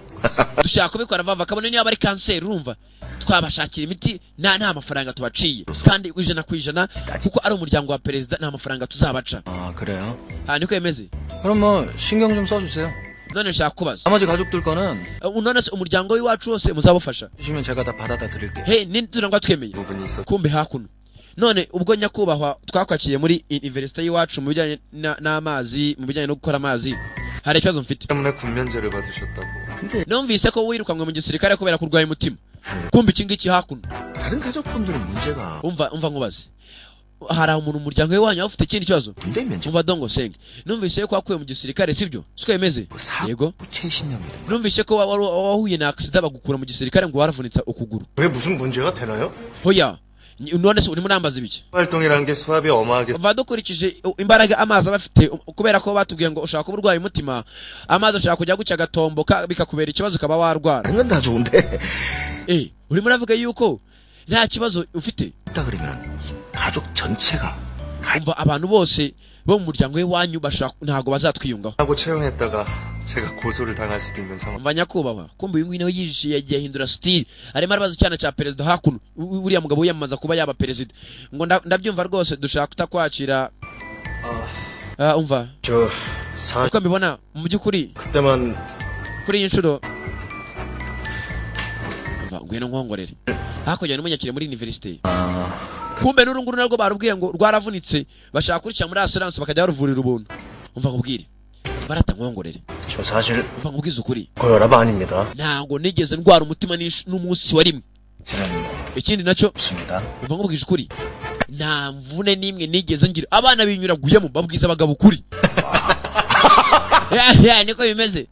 Dushaka kubikora vava, kabone niba ari kanseri, urumva twabashakira imiti nta mafaranga tubaciye, kandi 100% kuko ari umuryango wa perezida, nta mafaranga tuzabaca. 아, 그래요? Ah, niko bimeze. 그럼 뭐 신경 좀 써주세요. None nshaka kubaza, 나머지 가족들 거는 none se umuryango w'iwacu wose muzabufasha? 주시면 제가 다 받아다 드릴게요. He, niturangwa twemeye. 부분이 있어. Kumbe hakuno none ubwo nyakubahwa twakwakiriye muri universite y'iwacu mu bijyanye n'amazi, mu bijyanye no gukora amazi, hari ikibazo mfite. 때문에 군면제를 받으셨다고. 근데 Numvise ko wirukanwe mu gisirikare kubera kurwanya umutima. Kumbe iki ngiki hakuno, 다른 가족분들은 문제가 umva nkubaze, hari umuntu mu muryango wanyu waba ufite ikindi kibazo? 군대 면제 Umva dongo senge, numvise ko wakuwe mu gisirikare, sibyo? Siko bimeze? Yego. 최신형이래. Numvise ko wahuye na accident bagukura mu gisirikare ngo waravunitse ukuguru. 그게 무슨 문제가 되나요? Hoya, none se urimo urambaza ibiki? 활동이라는 게 수압이 어마하게 Badukurikije imbaraga amazi aba afite, kubera ko batubwiye ngo ushaka kuba urwaye umutima, amazi ushaka kujya guca agatomboka bikakubera ikibazo ukaba warwara. 다른 건 다 좋은데 Eh, urimo uravuga yuko nta kibazo ufite? 있다 그러면 가족 전체가 Umva, abantu bose bo mu muryango w'iwanyu bashaka ntabwo bazatwiyungaho. 하고 채용했다가 제가 고소를 당할 수도 있는 상황. Umva nyakubahwa, kumbe uyu nguyu nawe yijishe yagiye ahindura style, arimo arabaza icyana cya perezida hakuno, uriya mugabo wiyamamaza kuba yaba perezida, ngo ndabyumva rwose dushaka kutakwakira. Ah, umva, 저 사... uko mbibona mu by'ukuri 그때만 kuri iyi nshuro, umva, ngwino nkongorere hakurya n'umunyakire muri universite. Kumbe n'uru nguru narwo barubwiye ngo rwaravunitse, bashaka kurushyira muri assurance bakajya baruvurira ubuntu. Umva nkubwire, barata nkongorere. 저 사실 Umva nkubwize ukuri, 고혈압 아닙니다. ntabwo nigeze ndwara umutima n'umunsi wa rimwe. Ikindi nacyo, 없습니다. umva nkubwije ukuri, nta mvune n'imwe nigeze ngira. Abana binyuraguyemo babwiza abagabo ukuri. Ya, niko bimeze,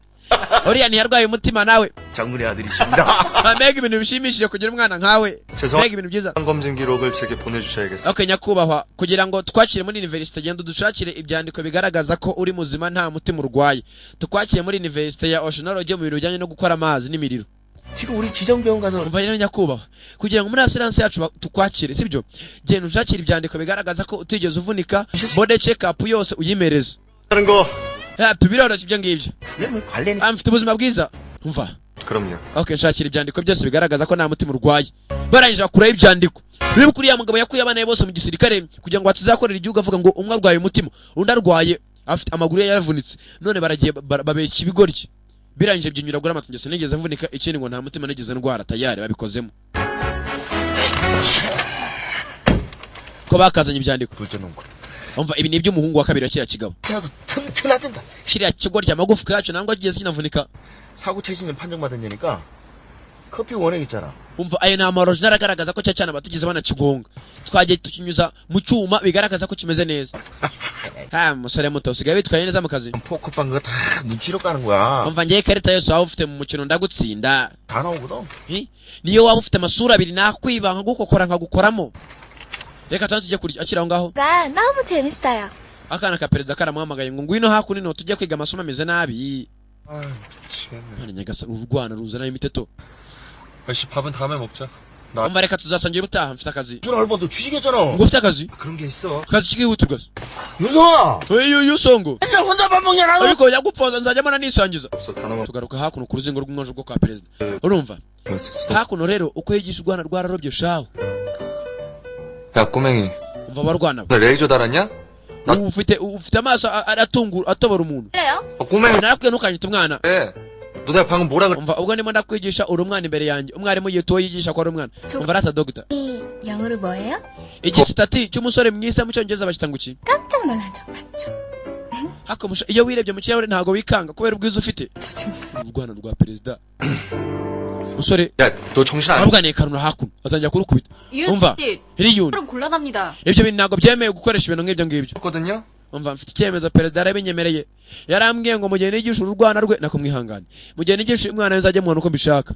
uriya ntiyarwaye umutima nawe. 장군의 아들이십니다. Ah, mbega ibintu bishimishije kugira umwana nkawe, mbega ibintu byiza. 검진 기록을 제게 보내주셔야겠어요. Okay nyakubahwa, kugira ngo twakire muri universite, genda udushakire ibyandiko bigaragaza ko uri muzima, nta mutima urwaye, tukwakire muri universite ya oceanology mu bintu bijyanye no gukora amazi n'imiriro. 지금 우리 지정병원 가서 Umva rero nyakubahwa, kugira ngo muri assurance yacu tukwakire, sibyo? Genda ushakire ibyandiko bigaragaza ko utigeze uvunika, body check up yose uyimereze. 다른 거 Ah, biroroshye ibyo ngibyo. 뭐 관련이 Ah, mfite ubuzima bwiza, umva. 그럼요. Okay, nshakira ibyandiko byose bigaragaza ko nta mutima urwaye. Barangije bakuraho ibyandiko. Niba uriya mugabo yakuye abana be bose mu gisirikare kugira ngo batazakorera igihugu, avuga ngo umwe arwaye umutima, undi arwaye afite amaguru ye yaravunitse, none baragiye babeshya ibigoryi, birangije byinyuragura amatungo, sinigeze mvunika, ikindi ngo nta mutima nigeze ndwara, tayari babikozemo ko bakazanye ibyandiko. 둘째 놈 그래. Umva, ibi ni iby'umuhungu wa kabiri wa kiriya kigabo. 차도 튼튼하댄다. Kiriya kigoryi amagufwa yacu ntabwo kigeze kinavunika. 사고 최신년 판정받은 여니까 커피 원액 있잖아. Umva, ayo ni amaorojinali agaragaza ko cya cyana batigeze banakigonga, twagiye tukinyuza mu cyuma bigaragaza ko kimeze neza. Ha, musore muto, usigaye witwaye neza mu kazi. 포커빵 그거 다 눈치로 까는 거야. Umva, ngewe ikarita yose waba ufite mu mukino ndagutsinda. 다 나오거든. Hi? Niyo waba ufite amasura abiri nakwiba nkagukokora nkagukoramo. Reka tubanze tujye kurya, akiri aho ngaho. 가 너무 재밌어요. Akana ka perezida karamuhamagaye ngo ngwino hakuno tujye kwiga, amasomo ameze nabi. 아 미치겠네. Mwana nyagasani, urwana ruzana imiteto. 아씨 밥은 다음에 먹자. 나 Umva, reka tuzasangira ubutaha, mfite akazi. 윤 얼마 너 취직했잖아. Ngo ufite akazi? 그런 게 있어. Akazi kihutirwa se? 윤성아! Eyo yusongo, 맨날 혼자 밥 먹냐 나도. ariko yagupfoza nzajya mbona nisangiza. 없어 단어만 Tugaruka hakuno ku ruzingo rw'umwanzuro rwo kwa perezida, urumva hakuno rero uko yigisha urwana rwararobye shaho. 야 꼬맹이 Umva barwana, 나 레이저 달았냐? ufite amaso atungura atobora umuntu. 그래요? 어, 꼬맹이 Narakwiye ntukanyita umwana. 너 내가 방금 뭐라 그래? Umva, ubwo ndimo ndakwigisha uri umwana imbere yanjye, umwarimu yita uwo yigisha ko ari umwana. Umva rata dogita, 이 영어로 뭐예요? Igisitati cy'umusore mwiza mu cyongereza bakita ngo iki? 깜짝 놀란 적 많죠. Hako musha, iyo wirebye mu kirahure ntabwo wikanga kubera ubwiza ufite? Urwana rwa perezida, musore 야 너 정신 안 arabwaniye karuna hakuno atangira kurukubita. 이윤 Umva, 씨, hiriyuni, 그럼 곤란합니다. ibyo bintu ntabwo byemewe gukoresha ibintu nk'ibyo ngibyo. 했거든요? Umva, mfite icyemezo, perezida yarabinyemereye, yarambwiye ngo mu gihe nigisha ururwana rwe, nako mwihangane, mu gihe nigisha uyu mwana nzajya muhana uko mbishaka.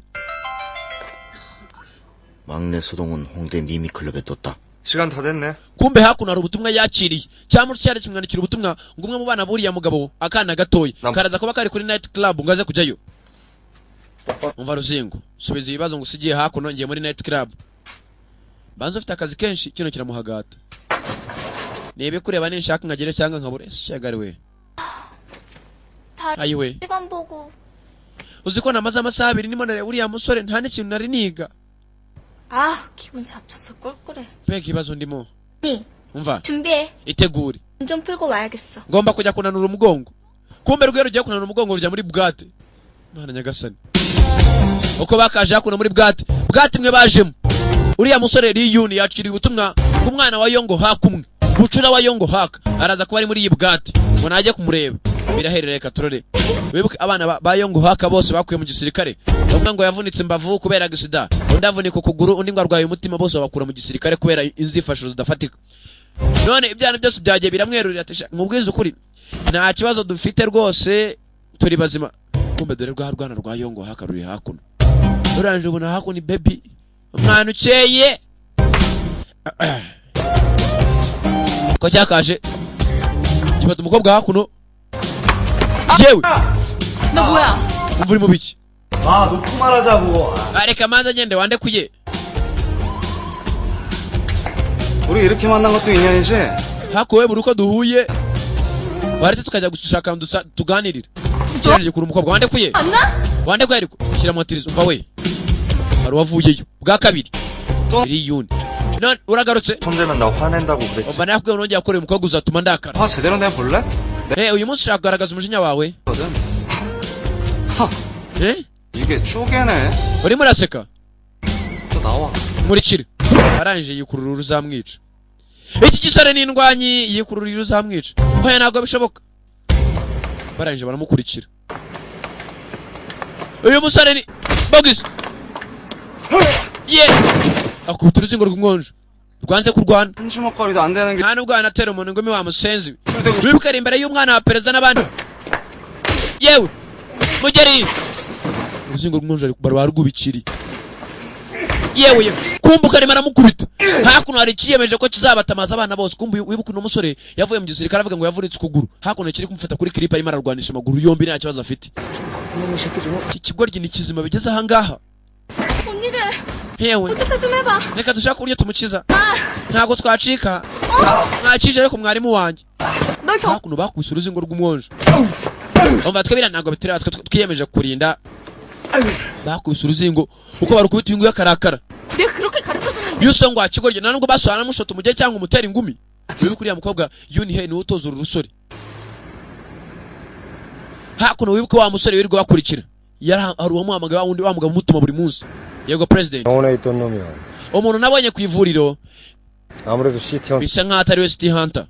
막내 소동은 홍대 미미클럽에 떴다. 시간 다 됐네. Kumbe hakuno hari ubutumwa yakiriye, cyangwa cyari kimwandikira ubutumwa ngo umwe mu bana buriya mugabo, akana gatoya karaza kuba kari kuri night club, ngo aze kujyayo. Umva ruzingo, subiza ibibazo ngo usigiye hakuno, ngiye muri night club. Banza ufite akazi kenshi, kino kiramuhagata. Niba kureba ninshaka nkagere cyangwa nkabure cyagariwe. 다 Ayiwe. 시간 보고 Uzi ko namaze amasaha 2 ndimo nareba uriya musore, nta n'ikintu nari niga. 아 기분 잡쳐서 꿀꿀해. Mbega ibibazo ndimo. 언니 Umva. 준비해. Itegure. 눈 좀 풀고 와야겠어. Ngomba kujya kunanura umugongo. Kumbe rwe rugiye kunanura umugongo rujya muri bwate. Mwana nyagasani. Uko bakaje hakuno muri bwate. Bwate imwe bajemo. Uriya musore Liyuni yakiriye ubutumwa ku mwana wa Yongo hakumwe. Bucura wa Yongo haka. Araza kuba ari muri iyi bwate. Ngo najye kumureba. Biraherera reka turore. Wibuke abana ba Yongo haka bose bakuye mu gisirikare. Umwe ngo yavunitse imbavu kubera gisida, undi avunika ukuguru, undi ngo arwaye umutima, bose babakura mu gisirikare kubera inzifasho zidafatika. None ibyana byose byagiye biramwerurira ati nkubwize ukuri nta kibazo dufite rwose turi bazima. Kumbe dore rwa rwana rwa Yongo haka ruri hakuno. Uranje ubona hakuno baby umwana ukeye ko cyakaje gifata umukobwa hakuno. Yewe 너 뭐야? Umva uri mu biki? 아, 놓고 말하자고. Reka manza ngende wandekuye. 우리 이렇게 만난 것도 인연이지? Hakuwe buri uko duhuye waretse tukajya gushaka tuganirira. Kirangije kuri umukobwa wandekuye. 안 나? Wandekuye ariko shyira motirizo. Umva we. Hari uwavuyeyo bwa kabiri. Liyuni. None uragarutse. 손대면 나 화낸다고 그랬지. Umva nakubwiye nongeye akorera umukobwa uzatuma ndakara. 화 제대로 내볼래? Uyu munsi ushaka kugaragaza umujinya wawe? 거든. Eh? 이게 쪼개네. Urimo uraseka? 또 나와. Nkurikire. Arangije yikurura uruzamwica. Iki gisore ni indwanyi yikurura uruzamwica. Hoya ntabwo bishoboka. Barangije baramukurikira. Uyu musore ni Bogis. Ye! Akubita uruzingo rw'umwonjo. Rwanze kurwana. 한 주먹거리도 안 되는 게 Nta nubwo wanatera umuntu ingumi wa musenzi. Wibuke ari imbere y'umwana wa perezida n'abandi. Yewe! Mugeri! Uruzingo rw'umwonjo barwubikiri. Yewe yewe. Kumbuka arimo aramukubita. Hakuno hari ikiyemeje ko kizabatamaza abana bose. Kumbu wibuke uno musore yavuye mu gisirikare avuga ngo yavunitse ukuguru. Hakuno kiri kumufata kuri clip arimo ararwanisha amaguru yombi nta kibazo afite. Iki kigoryi ni kizima bigeze aha ngaha. 언니들 Yewe. 어떻게 좀 해봐. Reka dushake uburyo tumukiza. Ntabwo twacika. Mwakije ariko mwarimu wanjye. Hakuno bakubise uruzingo rw'umwonjo. Umva twe biriya ntabwo bitureba, twe twiyemeje kurinda. Bakubise uruzingo uko barukubita uyu nguyu akarakara. 내가 그렇게 가르쳐줬는데. Yuso ngo akigorye nta nubwo basohana namushota umujye cyangwa umutera ingumi. Wibuke uriya mukobwa Yunihe niwe utoza uru rusore. Hakuno wibuke wa musore wirirwa bakurikira. Yari hari uwamuhamagaye wa wundi wa mugabo umutuma buri munsi. Yego president. 병원에 있던 놈이야. Umuntu nabonye ku ivuriro 아무래도 시티 bisa nkaho atari we City Hunter.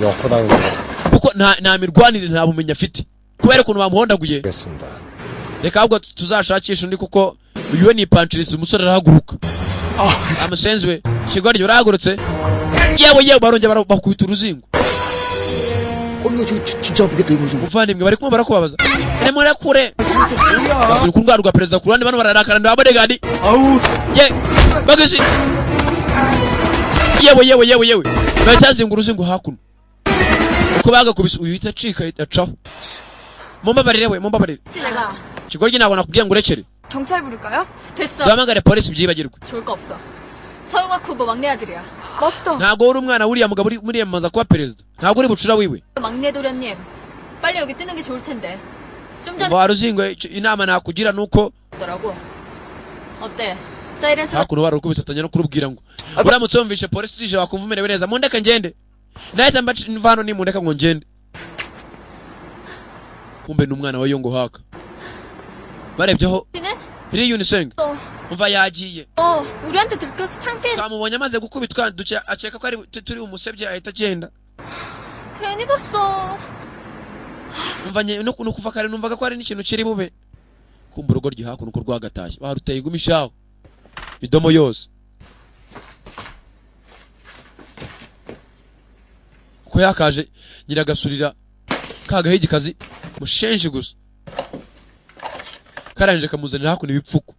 역호당한 거 Kuko nta mirwanire nta bumenyi afite. Kubera ukuntu bamuhondaguye. 같습니다. Reka ahubwo tuzashakisha undi kuko uyu we ni ipanchirizi umusore arahaguruka. Amusenzi we kigoryi urahagurutse. Yewe yewe barongera bakubita uruzingo. 이거 진짜 아프겠다 이거 좀. Muvandimwe bari kumwe barakubabaza. Nimurekure. Turi ku rwego rwa perezida ku ruhande bano bararakara ndi bodyguard. Ye bagisi. Yewe yewe yewe yewe. Bahita uruzingo hakuno. Uko bagakubise uyu uhita acika acaho. Mumbabarire we mumbabarire. 내가 Kigoryi ntabwo nakubwiye ngo urekere. 경찰 부를까요? 됐어. Duhamagare polisi byibagirwe. 좋을 거 없어. 서영학 후보 막내 아들이야. 맞다. Ntabwo uri umwana w'uriya mugabo uri muriyamamaza kuba perezida. Ntabwo uri bucura wiwe. 막내 도련님, 빨리 여기 뜨는 게 좋을 텐데. 좀 전에 Wa ruzingo inama nakugira nuko 더라고. 어때? 사이렌 소리 hakuno barukubisatanya no kurubwira ngo uramutse wumvishe polisi zije wakumva umerewe neza mundeke ngende. Nahita mva hano nimundeka ngo ngende. Kumbe ni umwana wa Yongo haka. Barebyeho 는 Liyuni Seng 어, umva yagiye. 우리한테 들켜서 창피해. Twamubonye amaze gukubitwa duke akeka ko ari turi umusebye ahita agenda. 괜히 봤어. Umva no kuva kare numvaga ko hari n'ikintu kiri bube. Kumva urugo ryo hakuno uko rwagatashye baruteye igumishaho idomo yose. Ko yakaje nyiragasurira kagahigi kazi mushenje gusa. Karangije kamuzanira hakuno ibipfuko.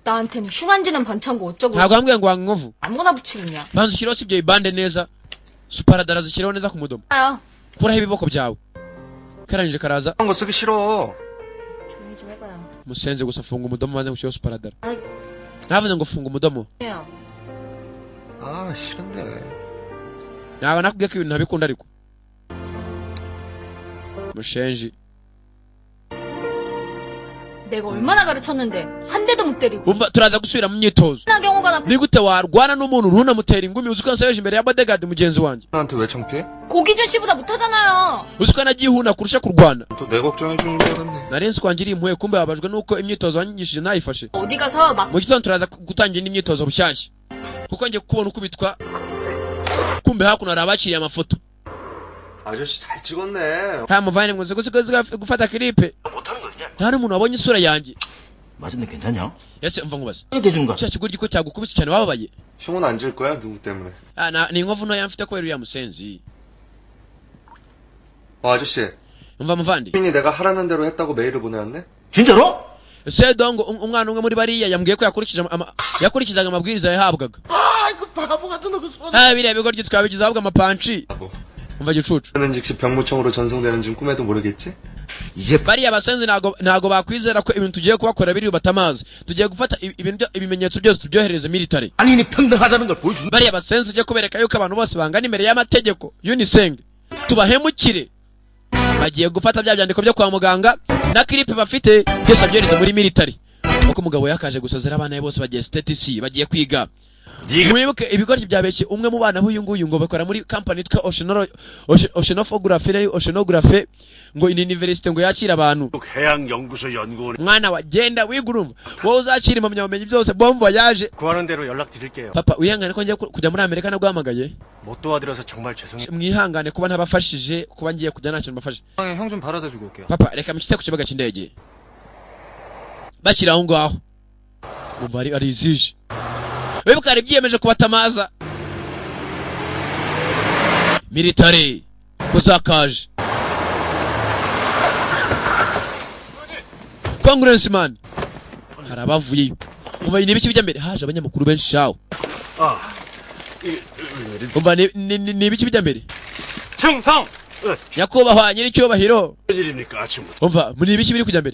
나한테는 흉한지는 반창고 어쩌고 Ntabwo wambwiye ngo wanga inkovu. 아무거나 붙이느냐. Banza ushyireho si ibyo bibande neza. Suparadara zishyireho neza ku mudomo. 아요. Kuraho ibiboko byawe. Karangije karaza. 그런 거 쓰기 싫어. 조용히 좀 해봐요. Musenze gusa, funga umudomo maze ngushyiraho sparadrap. 아이. Navuze ngo funga umudomo. 해요. 아 싫은데. Ntabwo nakubwiye ko ibintu ntabikunda, ariko mushenji. 내가 얼마나 가르쳤는데 한 대도 못 때리고. Umva, turaza gusubira mu myitozo. 나 경호가 나 Ni gute warwana n'umuntu ntunamutera ingumi? Uzi ko nsobeje imbere ya bodyguard mugenzi wanjye? 나한테 왜 창피해? 고기준 씨보다 못하잖아요. Uzi ko nagihuna kurusha kurwana? 또 내 걱정해 주는 줄 알았네. Nari nzi ko wangiriye impuhwe, kumbe babajwe nuko imyitozo wanyigishije ntayifashe. 어디 가서 막 Mu gitondo turaza gutangira indi myitozo bushyashya, kuko ngiye kubona ukubitwa. Kumbe hakuno hari abakiriye amafoto. 아저씨 잘 찍었네. Nta muvane ngo uzi gufata clip, nta n'umuntu wabonye isura yanjye. 맞은데 괜찮냐? Ese umva nkubaze, 대준 거. cya kigoryi ko cyagukubise cyane, wababaye? 흉은 안 질 거야 누구 때문에? Ah, ni inkovu ntoya mfite kubera uriya musenzi. 어 아저씨. Umva muvandi. 민이 내가 하라는 대로 했다고 메일을 보내왔네? 진짜로? Sedongo umwana umwe muri bariya yambwiye ko yakurikije yakurikizaga amabwiriza yahabwaga. 아이고 바보 같은 놈 그 손. Ah, biriya bigoryi twabigize ahubwo amapanci. Umva gicucu. 는 즉시 병무청으로 전송되는지는 꿈에도 모르겠지? 이제 Bariya basenzi ntago bakwizera ko ibintu tugiye kubakorera biri batamazi. Tugiye gufata ibintu ibimenyetso byose tubyohereze military. 아니 평등하다는 걸 보여준. Bariya basenzi ujye kubereka yuko abantu bose bangana imbere y'amategeko. Uniseng tubahemukire. Bagiye gufata bya byandiko byo kwa muganga na clip bafite byose babyohereze muri military. Uko umugabo yakaje gusozera abana be bose bagiye status, bagiye kwiga. Mwibuke ibigoryi byabeshye umwe mu bana b'uyu nguyu ngo bakora muri company yitwa Oceanography, ari Oceanography, ngo ni university ngo yakira abantu. 해양연구소 연구원 Mwana wa, genda wiga, urumva wowe uzakira impamyabumenyi byose, bon voyage. 구하는 대로 연락드릴게요. Papa, wihangane ko ngiye kujya muri Amerika naguhamagaye. 못 도와드려서 정말 죄송해요. Mwihangane kuba ntabafashije, kuba ngiye kujya ntacyo mbafashe. 형 좀 바라다 주고 올게요. Papa, reka mushyitse ku kibuga cy'indege. Bakiri aho ngaho umva ari izije, wibuka hari byiyemeje kubatamaza military kuzakaje congressman, hari abavuyeyo. Umva, ni ibiki bijya mbere? Haje abanyamakuru benshi shawo. 아, Umva, ni ibiki bijya mbere? 충성! Nyakubahwa nyiricyubahiro. 일입니까 아침부터? Umva, muri ibiki biri kujya mbere?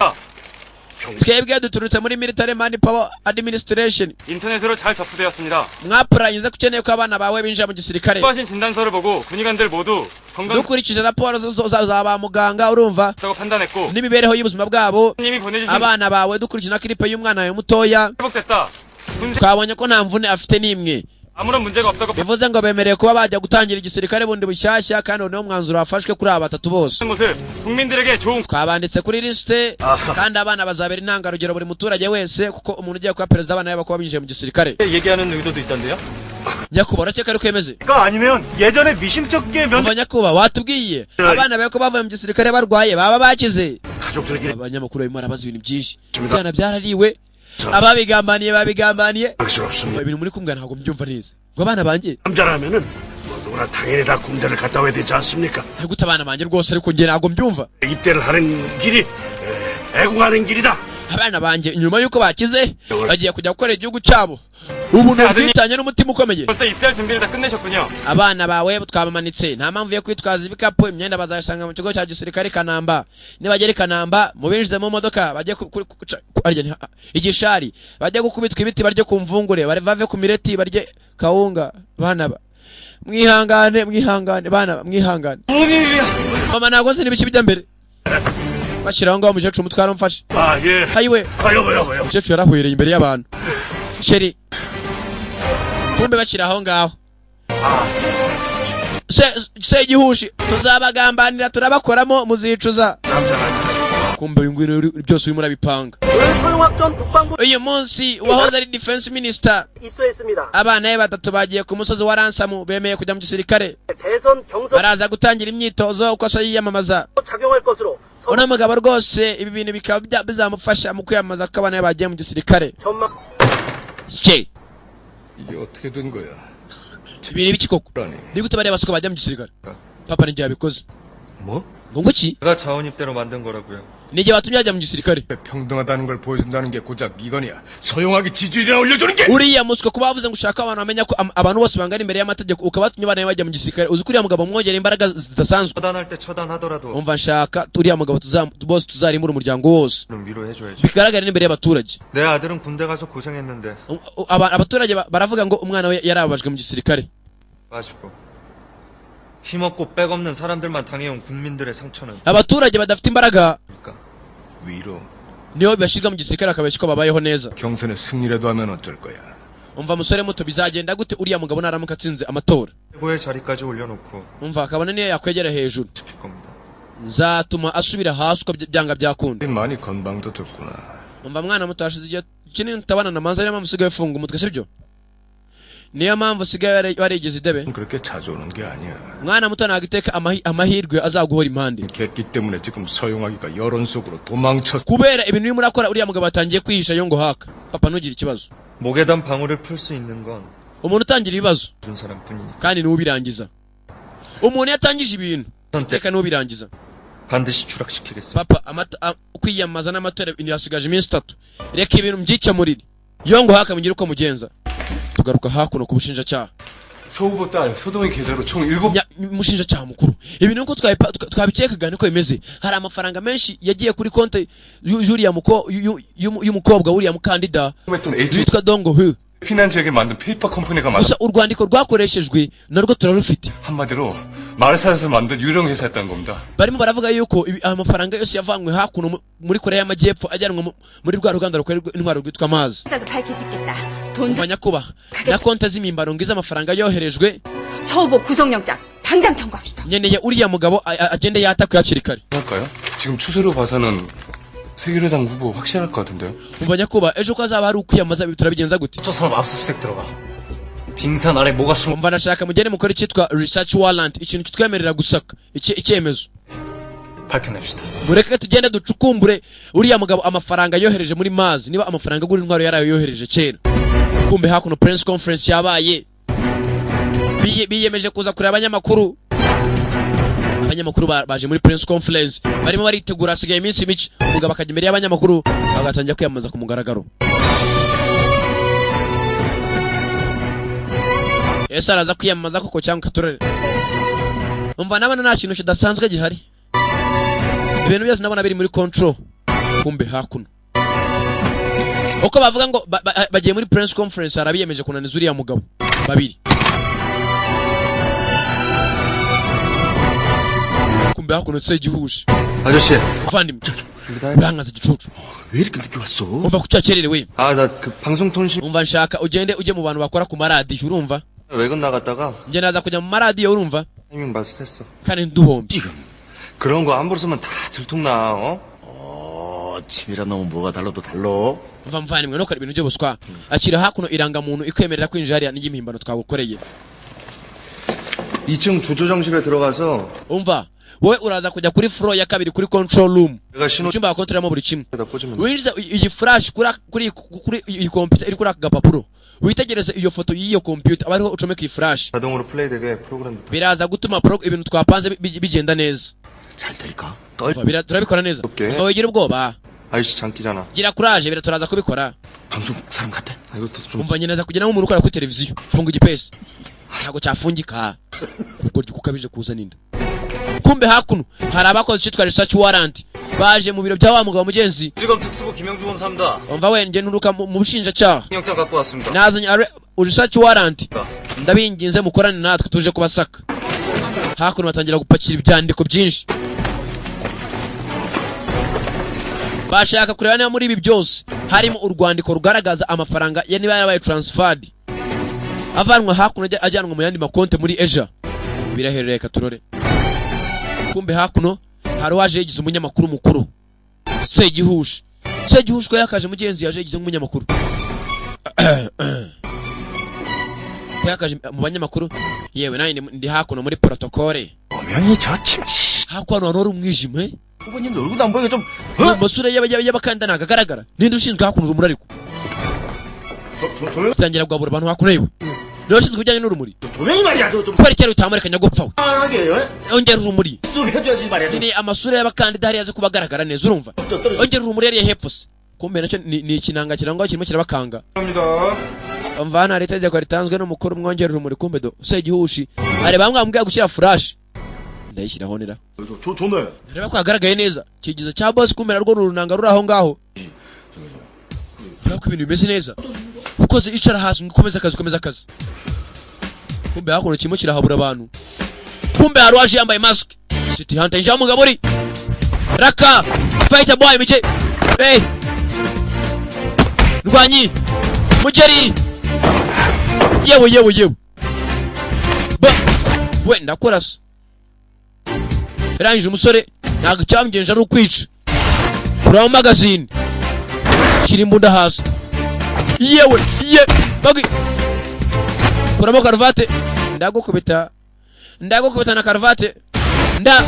Twebwe duturutse muri Military Manpower Administration. 인터넷으로 잘 접수되었습니다. Mwapuranyuze ko ukeneye ko abana bawe binjira mu gisirikare. 수하신 진단서를 보고 군의관들 모두 건강 Dukurikije raporo za ba muganga, urumva, 다고 판단했고 n'imibereho y'ubuzima bwabo 님이 보내주신 abana bawe, dukurikije na clip y'umwana wawe mutoya, 회복됐다. 군생 twabonye ko nta mvune afite n'imwe. 아무런 문제가 없다고 Bivuze ngo bemerewe kuba bajya gutangira igisirikare bundi bushyashya, kandi noneho umwanzuro wafashwe kuri aba batatu bose. 하는 모습 국민들에게 좋은 Twabanditse kuri lisite, kandi abana bazabera intangarugero buri muturage wese, kuko umuntu ugiye kuba perezida abana be bakuba binjiye mu gisirikare. 얘기하는 의도도 있던데요? Nyakubahwa, urakeka ari kwemeze? 가 아니면 예전에 미심쩍게 면 Umva nyakubahwa, watubwiye abana bawe ko bavuye mu gisirikare barwaye baba bakize. 가족들끼리 Abanyamakuru barimo barabaza ibintu byinshi, ibyana byarariwe, ababigambaniye babigambaniye. 당신 Ibintu muri kumbwira ntabwo mbyumva neza, ngo abana banjye 남자라면은 뭐 누구나 당연히 다 군대를 갔다 와야 되지 않습니까? ari gute abana banjye rwose, ariko njye ntabwo mbyumva. 입대를 하는 길이 에, 애국하는 길이다. Abana banjye nyuma y'uko bakize bagiye kujya gukorera igihugu cyabo, ubu ni ubwitange n'umutima ukomeye. 벌써 입대할 준비를 다 끝내셨군요. Abana bawe twabamanitse, nta mpamvu yo kwitwaza ibikapu, imyenda bazayisanga mu kigo cya gisirikare i Kanamba. Nibagera i Kanamba mubinjize mu modoka bajye arya igishari, bajye gukubitwa ibiti, barye ku mvungure, bave ku mireti barye kawunga. Bana ba, mwihangane, mwihangane, bana ba, mwihangane. Mama, ntabwo nzi n'ibiki bijya mbere. Bashyira aho ngaho umukecuru umutwara umfashe. 아 예. Ayiwe. 아 여보 여보 여보. Umukecuru yarahwereye imbere y'abantu, chérie. Kumbe bakiri aho ngaho, se segihushi, tuzabagambanira, turabakoramo, muzicuza. Kumbe uyu nguyu byose urimo urabipanga. 서용학 전 국방부 Uyu munsi uwahoze ari defense minister 입수했습니다. abana be batatu bagiye ku musozi wa Ransamu, bemeye kujya mu gisirikare. 대선 경선 Baraza gutangira imyitozo uko se yiyamamaza. 작용할 것으로 Uno mugabo rwose ibi bintu bikaba bizamufasha mu kwiyamamaza ko abana be bagiye mu gisirikare. 전망 Cye. 이게 어떻게 된 거야? Ibintu biki koko? Ni gute bariya basuka bajya mu gisirikare? Papa, ninjye yabikoze. 뭐? Ngo iki? 내가 자원 입대로 만든 거라고요. Nijye watumye ajya mu gisirikare. 평등하다는 걸 보여준다는 게 고작 이거냐. 소용하게 지지율이나 올려주는 게. Uriya muswa kuba wavuze ngo ushaka abantu bamenya ko abantu bose bangana imbere y'amategeko, ukaba watumye abana be bajya mu gisirikare, uzi ko uriya mugabo mwongera imbaraga zidasanzwe. 처단할 때 처단하더라도 Umva, nshaka uriya mugabo bose tuzarimbura umuryango wose, 위로해줘야지. bigaragare n'imbere y'abaturage. 내 아들은 군대 가서 고생했는데 Abaturage baravuga ngo umwana we yarababajwe mu gisirikare. 빠지고 힘없고 빽없는 사람들만 당해온 국민들의 상처는 Abaturage badafite imbaraga 위로. nibo bashyirwa mu gisirikare bakabeshya ko babayeho neza. 경선에 승리라도 하면 어쩔 거야. Umva musore muto, bizagenda gute uriya mugabo naramuka atsinze amatora? 최고의 자리까지 올려놓고 Umva, akabona niyo yakwegera hejuru, 시킬 겁니다. nzatuma asubira hasi uko byanga byakunda. 많이 건방도 듣구나. Umva mwana muto, hashize igihe kinini tutabana na manza, niyo mpamvu usigaye ufunga umutwe, sibyo? Niyo mpamvu usigaye warigize idebe. 그렇게 자주 오는 게 아니야. Mwana muto, ntabwo iteka amahirwe azaguhora impande. 객기 때문에 지금 서용하기가 여론 속으로 도망쳤. Kubera ibintu urimo urakora, uriya mugabo atangiye kwihisha yo ngo haka. Papa, ntugire ikibazo. 목에 단 방울을 풀 수 있는 건 Umuntu utangira ibibazo 준 사람뿐이니까 kandi niwe ubirangiza. Umuntu iyo atangije ibintu 선 때 reka niwe ubirangiza. 반드시 추락시키겠습니다. Papa, amata, kwiyamamaza n'amatora ibintu hasigaje iminsi 3, reka ibintu mbyikemurire yo ngo haka, mugire uko mugenza. Tugaruka hakuno ku bushinjacyaha. 서 후보 딸 서동희 계좌로 총 7 Umushinjacyaha mukuru, ibintu nkuko twabikekaga niko bimeze. Hari amafaranga menshi yagiye kuri konti y'uriya y'umukobwa w'uriya mukandida 했던 H witwa Dongo Hu. 피난 지역에 만든 페이퍼 컴퍼니가 맞아. Gusa urwandiko rwakoreshejwe narwo turarufite. 한마디로 마르사에서 만든 유령 회사였다는 겁니다. Barimo baravuga yuko amafaranga yose yavanywe hakuno muri Korea y'Amajyepfo ajyanwa muri rwa ruganda rukora intwaro rwitwa amazi. 자도 밝힐 수 있겠다. 돈도 Umva nyakuba, na konti z'impimbano ngizo amafaranga yoherejwe. 서 후보 구속영장 당장 청구합시다. Nkeneye uriya mugabo agende yatakwe hakiri kare. 할까요? 지금 추세로 봐서는 새누리당 후보 확실할 것 같은데요. Umva nyakuba, ejo ko hazaba hari ukwiyamamaza, ibi turabigenza gute? 저 사람 압수수색 들어가. 빙산 아래 뭐가 숨어 Umva, ndashaka mugende mukore icyitwa research warrant, ikintu kitwemerera gusaka icyemezo. 밝혀냅시다. Mureke tugende ducukumbure uriya mugabo amafaranga yohereje muri mazi, niba amafaranga agura intwaro yarayo yohereje kera. Kumbe hakuno press conference yabaye. Biyemeje kuza kureba abanyamakuru. Abanyamakuru baje muri press conference, barimo baritegura, hasigaye iminsi mike umugabo akajya imbere y'abanyamakuru bagatangira kwiyamamaza ku mugaragaro. Ese araza kwiyamamaza koko cyangwa katurere? Umva, nabona nta kintu kidasanzwe gihari, ibintu byose ndabona biri muri control. Kumbe hakuno uko bavuga ngo bagiye muri press conference, hari abiyemeje kunaniza uriya mugabo babiri. Kumbe hakuno Segihuje. 아저씨 Muvandimwe, urankaza igicucu. 왜 이렇게 늦게 왔어? Umva, kuki wakererewe? 아 나 그 방송통신 Umva, nshaka ugende ujye mu bantu bakora ku maradiyo, urumva? 외근 나갔다가 Njye naza kujya mu maradiyo, urumva? 타이밍 봐서 샜어. Kandi ntiduhombe. 그런 거 함부로 쓰면 다 들통나 어? 어, 치밀한 놈은 뭐가 달라도 달라. Umva muvandimwe, ntukore ibintu by'ubuswa. Akira hakuno irangamuntu ikwemerera kwinjira hariya n'iy'impimbano twagukoreye. 2층 주조정실에 들어가서 Umva, wowe uraza kujya kuri floor ya kabiri kuri control room, 내가 신호 mu cyumba bakontoreramo buri kimwe. 에다 꽂으면 돼. Winjiza iyi flash kuri iyi computer iri kuri aka gapapuro, witegereze iyo foto y'iyo computer, aba ariho ucomeka iyi flash. 자동으로 플레이되게 프로그램도 다 Biraza gutuma ibintu twapanze bigenda neza. 잘 될까? Umva, turabikora neza. 오케이. Umva, wigira ubwoba. 아저씨 장기잖아. Gira courage, turaza kubikora. 방송 사람 같아? 아, 이것도 좀 Umva, nyine aza kugira nk'umuntu ukora kuri televiziyo. Funga igipesi, ntabwo cyafungika kuko gukabije kuzana inda. Kumbe hakuno hari abakoze icyitwa research warrant baje mu biro bya wa mugabo mugenzi. 지검 특수부 김영주 검사입니다. Umva we, njye nturuka mu bushinjacyaha. 영장 갖고 왔습니다. Nazanye research warrant, ndabinginze mukorane natwe, tuje kubasaka. Hakuno batangira gupakira ibyandiko byinshi, bashaka kureba niba muri ibi byose harimo urwandiko rugaragaza amafaranga ya niba yarabaye transferred avanwa hakuno ajyanwa mu yandi makonte muri Asia. Biraherereye katurore. Kumbe hakuno hari uwaje yigize umunyamakuru mukuru Segihushi. Segihushi ko yakaje mugenzi, yaje yigize nk'umunyamakuru, ko yakaje mu banyamakuru. Yewe, nanjye ndi hakuno muri protocole. 엄연히 저 침치. Hakuno hantu hari umwijima, eh? 후보님도 얼굴도 안 보이게 좀. Mu masura y'abakandida ntabwo agaragara. Ninde ushinzwe hakuno urumuri? Ariko tangira guhabura abantu hakuno. Yewe, Niwe ushinzwe ibijyanye n'urumuri. 조명이 말이야 저좀 Kubera icyari utamureka nyagupfa we. 하게 Ongera urumuri. 좀 해줘야지 말이야 좀 Ni amasura y'abakandida hariya aze kuba agaragara neza, urumva? Ongera urumuri hariya hepfo se. Kumbe nacyo ni ikinanga kirangwa kirimo kirabakanga. Umva, hano hari itegeko ritanzwe n'umukuru, mwongera urumuri. Kumbe do Segihushi hari bamwe bamubwiye gushyira flash, ndayishyiraho nira. 좋, 좋네. Reba ko hagaragaye neza kigize cya boss. Kumbe narwo ni urunanga ruri aho ngaho. Urabona ko ibintu bimeze neza. Ukoze icara hasi ngo ukomeze akazi, ukomeze akazi. Kumbe hakuno kirimo kirahabura abantu. Kumbe hari uwaje yambaye mask. City Hunter injira, mugabo uri raka fighter boy mije. Hey, ndwanyi mugeri, yewe yewe yewe, ba we ndakurasa. Yarangije umusore, ntabwo icyamugenje ari ukwica. Kuramo magazine, shyira imbunda hasi. Yewe ye bagwi, kuramo karuvate. Ndagukubita, ndagukubita na karuvate. Nda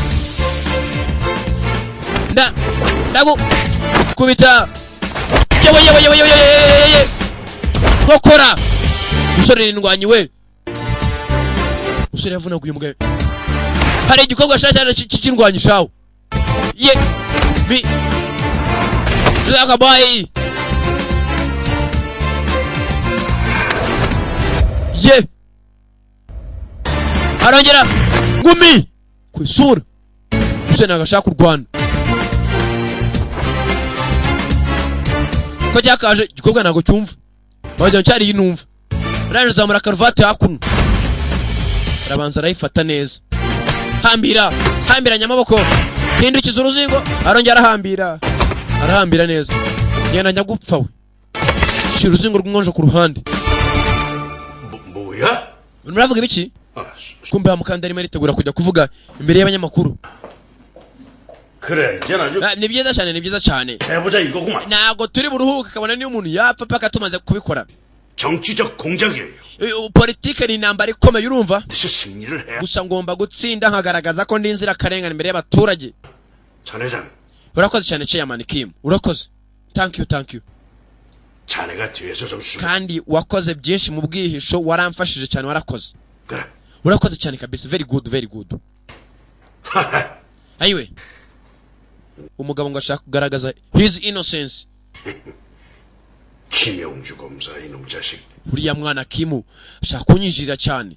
ndagukubita. Yewe yewe yewe yewe yewe yewe, nkokora. Umusore ni indwanyi we. Umusore yavunaguye umugabo. Hari igikorwa cyane cy'indwanyi shawo ye bi Zakabayi ye arongera ngumi ku isura. Umusore ntabwo ashaka kurwana ko cyakaje igikorwa, ntabwo cyumva, wagira ngo cyari yinumva. Arangije azamura karuvati hakuno, arabanza arayifata neza, hambira, hambiranya amaboko, hindukiza uruzingo, arongera arahambira, arahambira neza. Genda nyagupfa we, shyira uruzingo rw'umwonjo ku ruhande. 뭐야? Muravuga ibiki? Kumbe wa mukandida arimo aritegura kujya kuvuga imbere y'abanyamakuru. 그래, 이젠 아주 Ah, ni byiza cyane, ni byiza cyane. 해보자 이거구만. Ntabwo turi buruhuke kabona niyo umuntu yapfa paka tumaze kubikora. 정치적 공작이에요. Politike ni intambara ikomeye, urumva? 반드시 승리를 해야. Gusa ngomba gutsinda nkagaragaza ko ndi inzirakarengane imbere y'abaturage. 전 회장, Urakoze cyane, chairman Kim, urakoze, thank you, thank you. 자네가 뒤에서 좀 수. Kandi wakoze byinshi mu bwihisho, waramfashije cyane, warakoze. 그래. Urakoze cyane kabisa, very good, very good. Ayiwe, umugabo ngo ashaka kugaragaza his innocence. 김영주 검사 이놈 자식. Uriya mwana Kimu ashaka kunyinjirira cyane.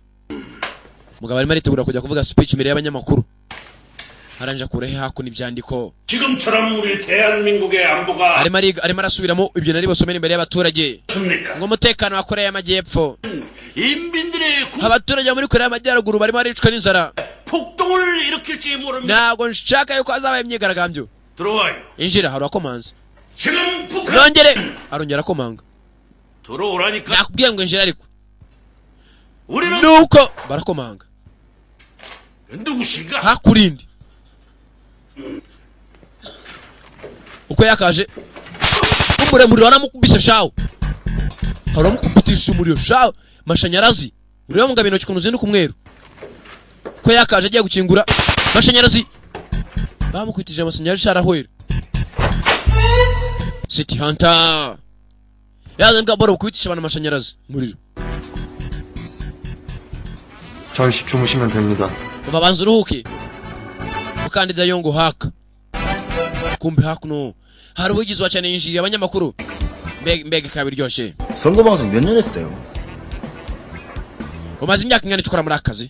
Umugabo arimo aritegura kujya kuvuga speech imbere y'abanyamakuru, arangije akuraho hakuno ibyandiko. 지금처럼 우리 대한민국의 안보가 Arimo ariga, arimo arasubiramo ibyo nari busomere imbere y'abaturage. 습니까? Ngo umutekano wa Koreya y'Amajyepfo, 인민들의 국 abaturage bo muri Koreya y'Amajyaruguru barimo baricwa n'inzara. 폭동을 일으킬지 모릅니다. Ntabwo nshaka yuko hazabaho imyigaragambyo. 들어와요. Injira, hari uwakomanze. 지금 북한 Nongere, arongera akomanga. 들어오라니까. Nakubwiye ngo injira, ariko 우리는 nuko barakomanga. 누구신가? Hakurindi uko yakaje umuremure waramukubise shawo, aramukubitishije umuriro shawo, mashanyarazi. Ureba mugabo intoki ukuntu zinduka umweru ko yakaje agiye gukingura, mashanyarazi bamukubitije amashanyarazi sharahwera. City Hunter yaza mbwa boro gukubitisha abantu amashanyarazi, umuriro. 잠시 주무시면 됩니다. Umva, banza uruhuke, mukandida yongo haka. Kumbe hakuno hari uwigize wa cyane yinjiriye abanyamakuru. Mbega mbega ikaba iryoshye. 선거 방송 몇 년 했어요? Umaze imyaka ingana iki ukora muri aka kazi?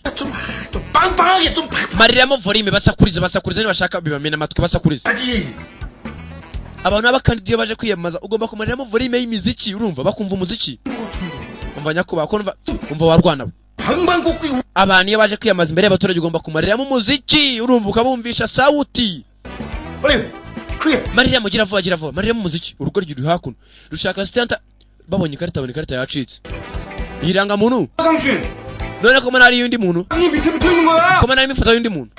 빵빵하게 좀 Mariramo volume, basakurize, basakurize, nibashaka bibamena amatwi, basakurize. 하지. Abantu b'abakandida iyo baje kwiyamamaza ugomba kumariramo volume y'imiziki, urumva, bakumva umuziki. Umva nyakubahwa, ko numva, umva warwana we. 방방곡곡 Abantu iyo baje kwiyamamaza imbere y'abaturage ugomba kumariramo umuziki, urumva, ukabumvisha sawuti. 빨리 크게. Mariramo, gira vuba, gira vuba, mariramo umuziki. Urugo ruri hakuno rushaka sitanta, babonye ikarita, babonye ikarita yacitse irangamuntu. 당신 None ko mbona hariyo undi muntu, 당신이 밑에 붙어 있는 거야? ko mbona harimo ifoto y'undi muntu?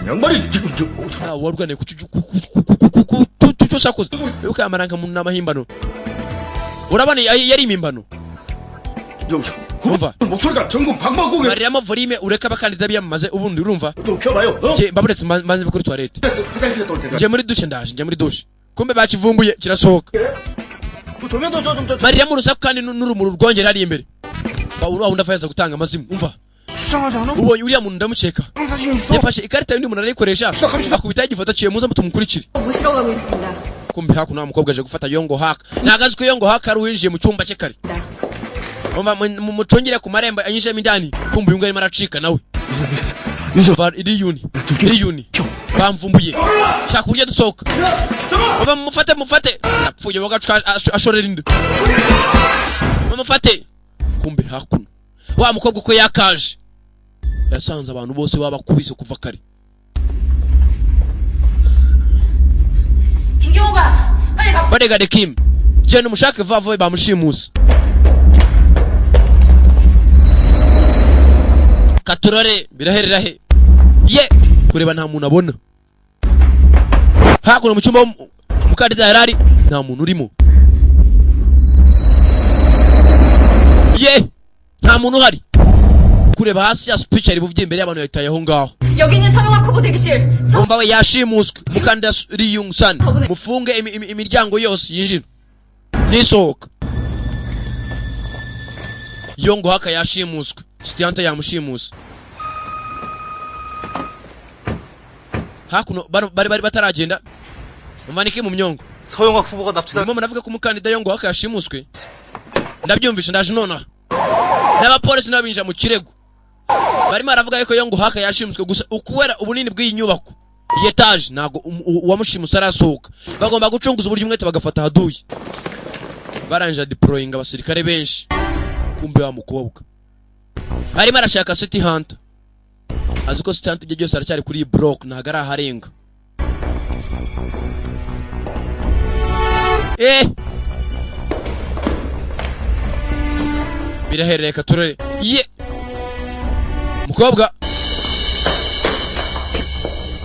양말이 지금 저 Ah, warwaniye ku cyo usakuza wibuke amarangamuntu n'amahimbano. Urabona yari imimbano. Umva, 목소리가 전국 방방곡곡 mariramo volume, ureke abakandida biyamamaze ubundi, urumva? 좀 켜봐요. 어? Njye mbaburetse mbanze mve kuri toilette. 화장실에 또 올 테니까. Njye muri dushe, ndaje, njye muri dushe. Kumbe bakivumbuye kirasohoka. 그 조명도 저좀저 Mariramo urusaku kandi n'urumuri rwongera hariya imbere. Wa wundi ava yaza gutanga amazimwe. Umva, 수상하지 않아? Ubonye uriya muntu ndamukeka. 사진이 있어. Yafashe ikarita y'undi muntu arayikoresha, akubitaho igifoto aciye. Muze tumukurikire. 모시러 가고 있습니다. Kumbe hakuno wa mukobwa aje gufata Yongo Haka. Ntabwo azi ko Yongo Haka ari uwinjiye mu cyumba cye kare. Umva, mucungire ku marembo anyinjiremo indani. Kumbe uyu nguyu arimo aracika nawe. Iri yuni iri yuni bamvumbuye, shaka uburyo dusohoka. Umva, mumufate, mufate. Yapfuye wagacuka ashorera inda. Mumufate. Kumbe hakuno wa mukobwa uko yakaje yasanze abantu bose babakubise kuva kare. 김경호가 빨리 갑시다. Bodyguard Kim, genda umushake vuba vuba, bamushimuse. Katurore biraherera he ye kureba, nta muntu abona. Hakuno mu cyumba umukandida yari ari, nta muntu urimo ye, nta muntu uhari. Kureba hasi ya speech ari buvye imbere y'abantu yahitaye aho ngaho. 여기는 서명학 후보 대기실. 서 Umva we, yashimuswe umukandida Lee Young San. Mufunge imiryango yose yinjira nisohoka. Yongo Haka yashimuswe, Sitianta yamushimuse. Hakuno bano bari bari bataragenda mumanike mu myongo. 서영학 후보가 납치당 Murimo muravuga ko umukandida Yongo Haka yashimuswe? Ndabyumvishe, ndaje nonaha. N'abapolisi nabo binjira mu kirego, barimo baravuga yuko Yongo Haka yashimuswe. Gusa ukubera ubunini bw'iyi nyubako, iyi etaje, ntabwo uwamushimuse arasohoka. Bagomba gucunguza uburyo umwete bagafata haduye. Barangije deployinga abasirikare benshi. Kumbe wa mukobwa arimo arashaka City Hunter. Azi ko City Hunter ibyo byose aracyari kuri iyi block, ntabwo araharenga. Biraherereka turore ye. Mukobwa,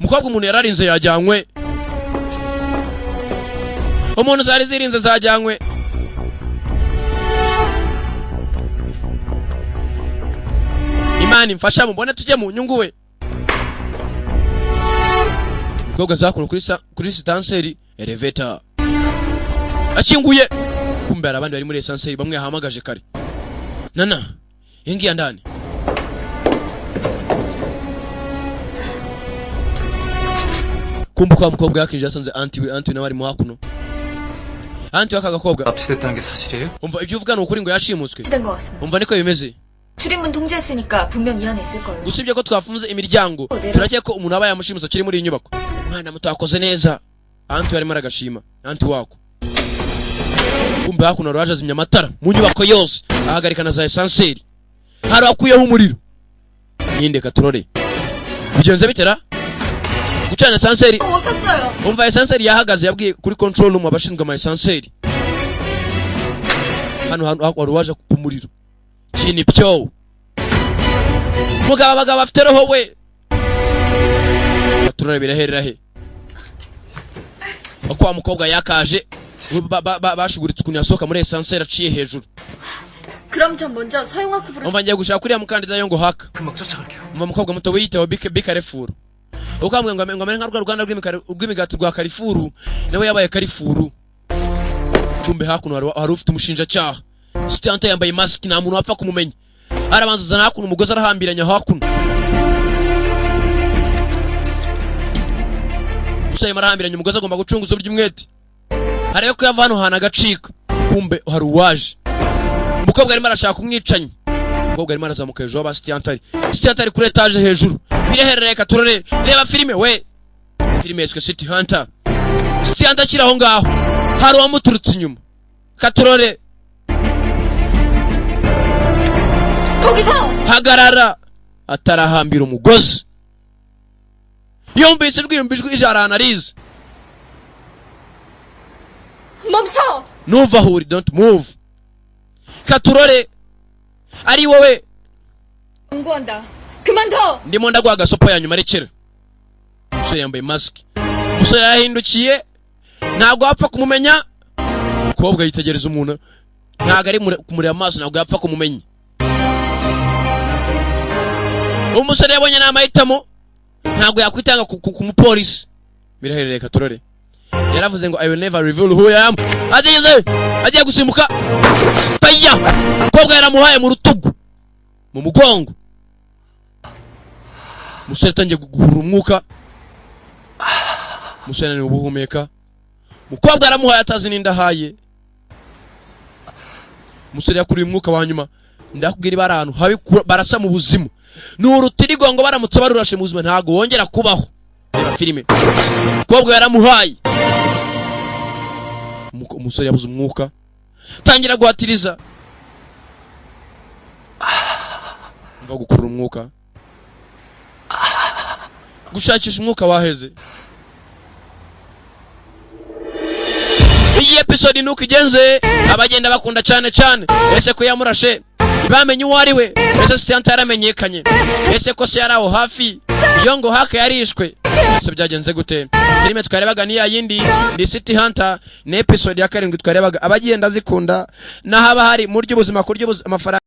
mukobwa, umuntu yararinze yajyanywe. Umuntu zari zirinze zajyanywe. Imana imfasha mubone tujye mu nyungu we. Mukobwa zakuno kuri ascenseur, elevator akinguye. Kumbe hari abandi bari muri ascenseur, bamwe yahamagaje kare. Nana ingiya ndani. Kumbe kwa mukobwa yakinjiye asanze anti we. Anti we nawe ari mu hakuno, anti w'aka gakobwa. 납치됐다는 게 사실이에요? Umva, ibyo uvuga ni ukuri ngo yashimuswe? 된 것 같습니다. Umva, niko bimeze. 출입문 통제했으니까 분명 이 안에 있을 거예요. Usibye ko twafunze imiryango, turakeka ko umuntu aba yamushimuse akiri muri iyi nyubako. Umwana muto wakoze neza. Anti arimo aragashima anti wako. Kumbe hakuno raje azimya amatara mu nyubako yose, ahagarika na za ascenseur. Hari akuyeho umuriro ninde? Katurore bigenze bitera gucana ascenseur. 멈췄어요. Umva, ascenseur yahagaze. Yabwiye kuri control room abashinzwe ama ascenseur. Hano hano wari waje kupa umuriro kini pyo. Mugabo, abagabo bafite roho we. Turare biraherera he. Uko wa mukobwa yakaje bashuguritse ukuntu yasohoka muri ascenseur aciye hejuru. 그럼 전 먼저 서용학 후보를 Umva, ngiye gushaka uriya mukandida yo ngo Haka. 금방 쫓아갈게요. Umva mukobwa muto, wiyiteho bikarefuru. Ukambwira ngo amere nka rwa ruganda rw'imigati rwa Karifuru, nawe yabaye Karifuru. Kumbe hakuno hari ufite umushinjacyaha Sitante yambaye masiki, nta muntu wapfa kumumenya. Arabanza azana hakuno umugozi arahambiranya hakuno. Umusore arimo arahambiranya umugozi, agomba gucunguza uburyo umwete arebe ko yava hano hantu agacika. Kumbe hari uwaje. Umukobwa arimo arashaka umwicanyi. Umukobwa arimo arazamuka hejuru y'aba Sitante. Sitante ari kuri etaje hejuru. Biraherereka turore. Reba filime we, filime yiswe City Hunter. Sitante akiri aho ngaho hari uwamuturutse inyuma. Katurore. 거기서! Hagarara! Atarahambira umugozi yumvise ijwi, yumva ijwi ije ahantu arize. 멈춰! Ntuva aho uri, don't move. Katurore ari wowe. 경고한다. 그만둬! Ndimo ndaguha agasopo ya nyuma, rekera. Umusore yambaye masike. Umusore yahindukiye, ntabwo wapfa kumumenya. Umukobwa yitegereza umuntu, ntabwo ari kumureba amaso, ntabwo yapfa kumumenya. Umusore yabonye ni amahitamo, ntabwo yakwitanga ku mupolisi. Biraherereka turore. Yaravuze ngo "I will never reveal who I am." Ageze agiye gusimbuka, baya, umukobwa yaramuhaye mu rutugu. Mu mugongo. Umusore atangiye guhura umwuka, umusore ananiwe guhumeka. Umukobwa aramuhaye atazi n'inda ahaye. Umusore yakuriye umwuka wa nyuma. Ndakubwira, iba ari ahantu habi barasa mu buzima, ni urutirigongo. Baramutse barurashe mu buzima, ntabwo wongera kubaho. Reba filime. Umukobwa yaramuhaye. Umusore yabuze umwuka, tangira guhatiriza, mva gukurura umwuka, gushakisha umwuka waheze. Iyi episode nuko igenze, abagenda bakunda cyane cyane. Ese ko yamurashe ntibamenye uwo ari we? Ese City Hunter yaramenyekanye? Ese ko se yari aho hafi iyo ngo haka yarishwe? Ese byagenze gute? Filime twarebaga ni ya yindi, ni City Hunter, ni episode ya 7 twarebaga. Abagenda zikunda n'ahaba hari murya ubuzima, kurya amafaranga.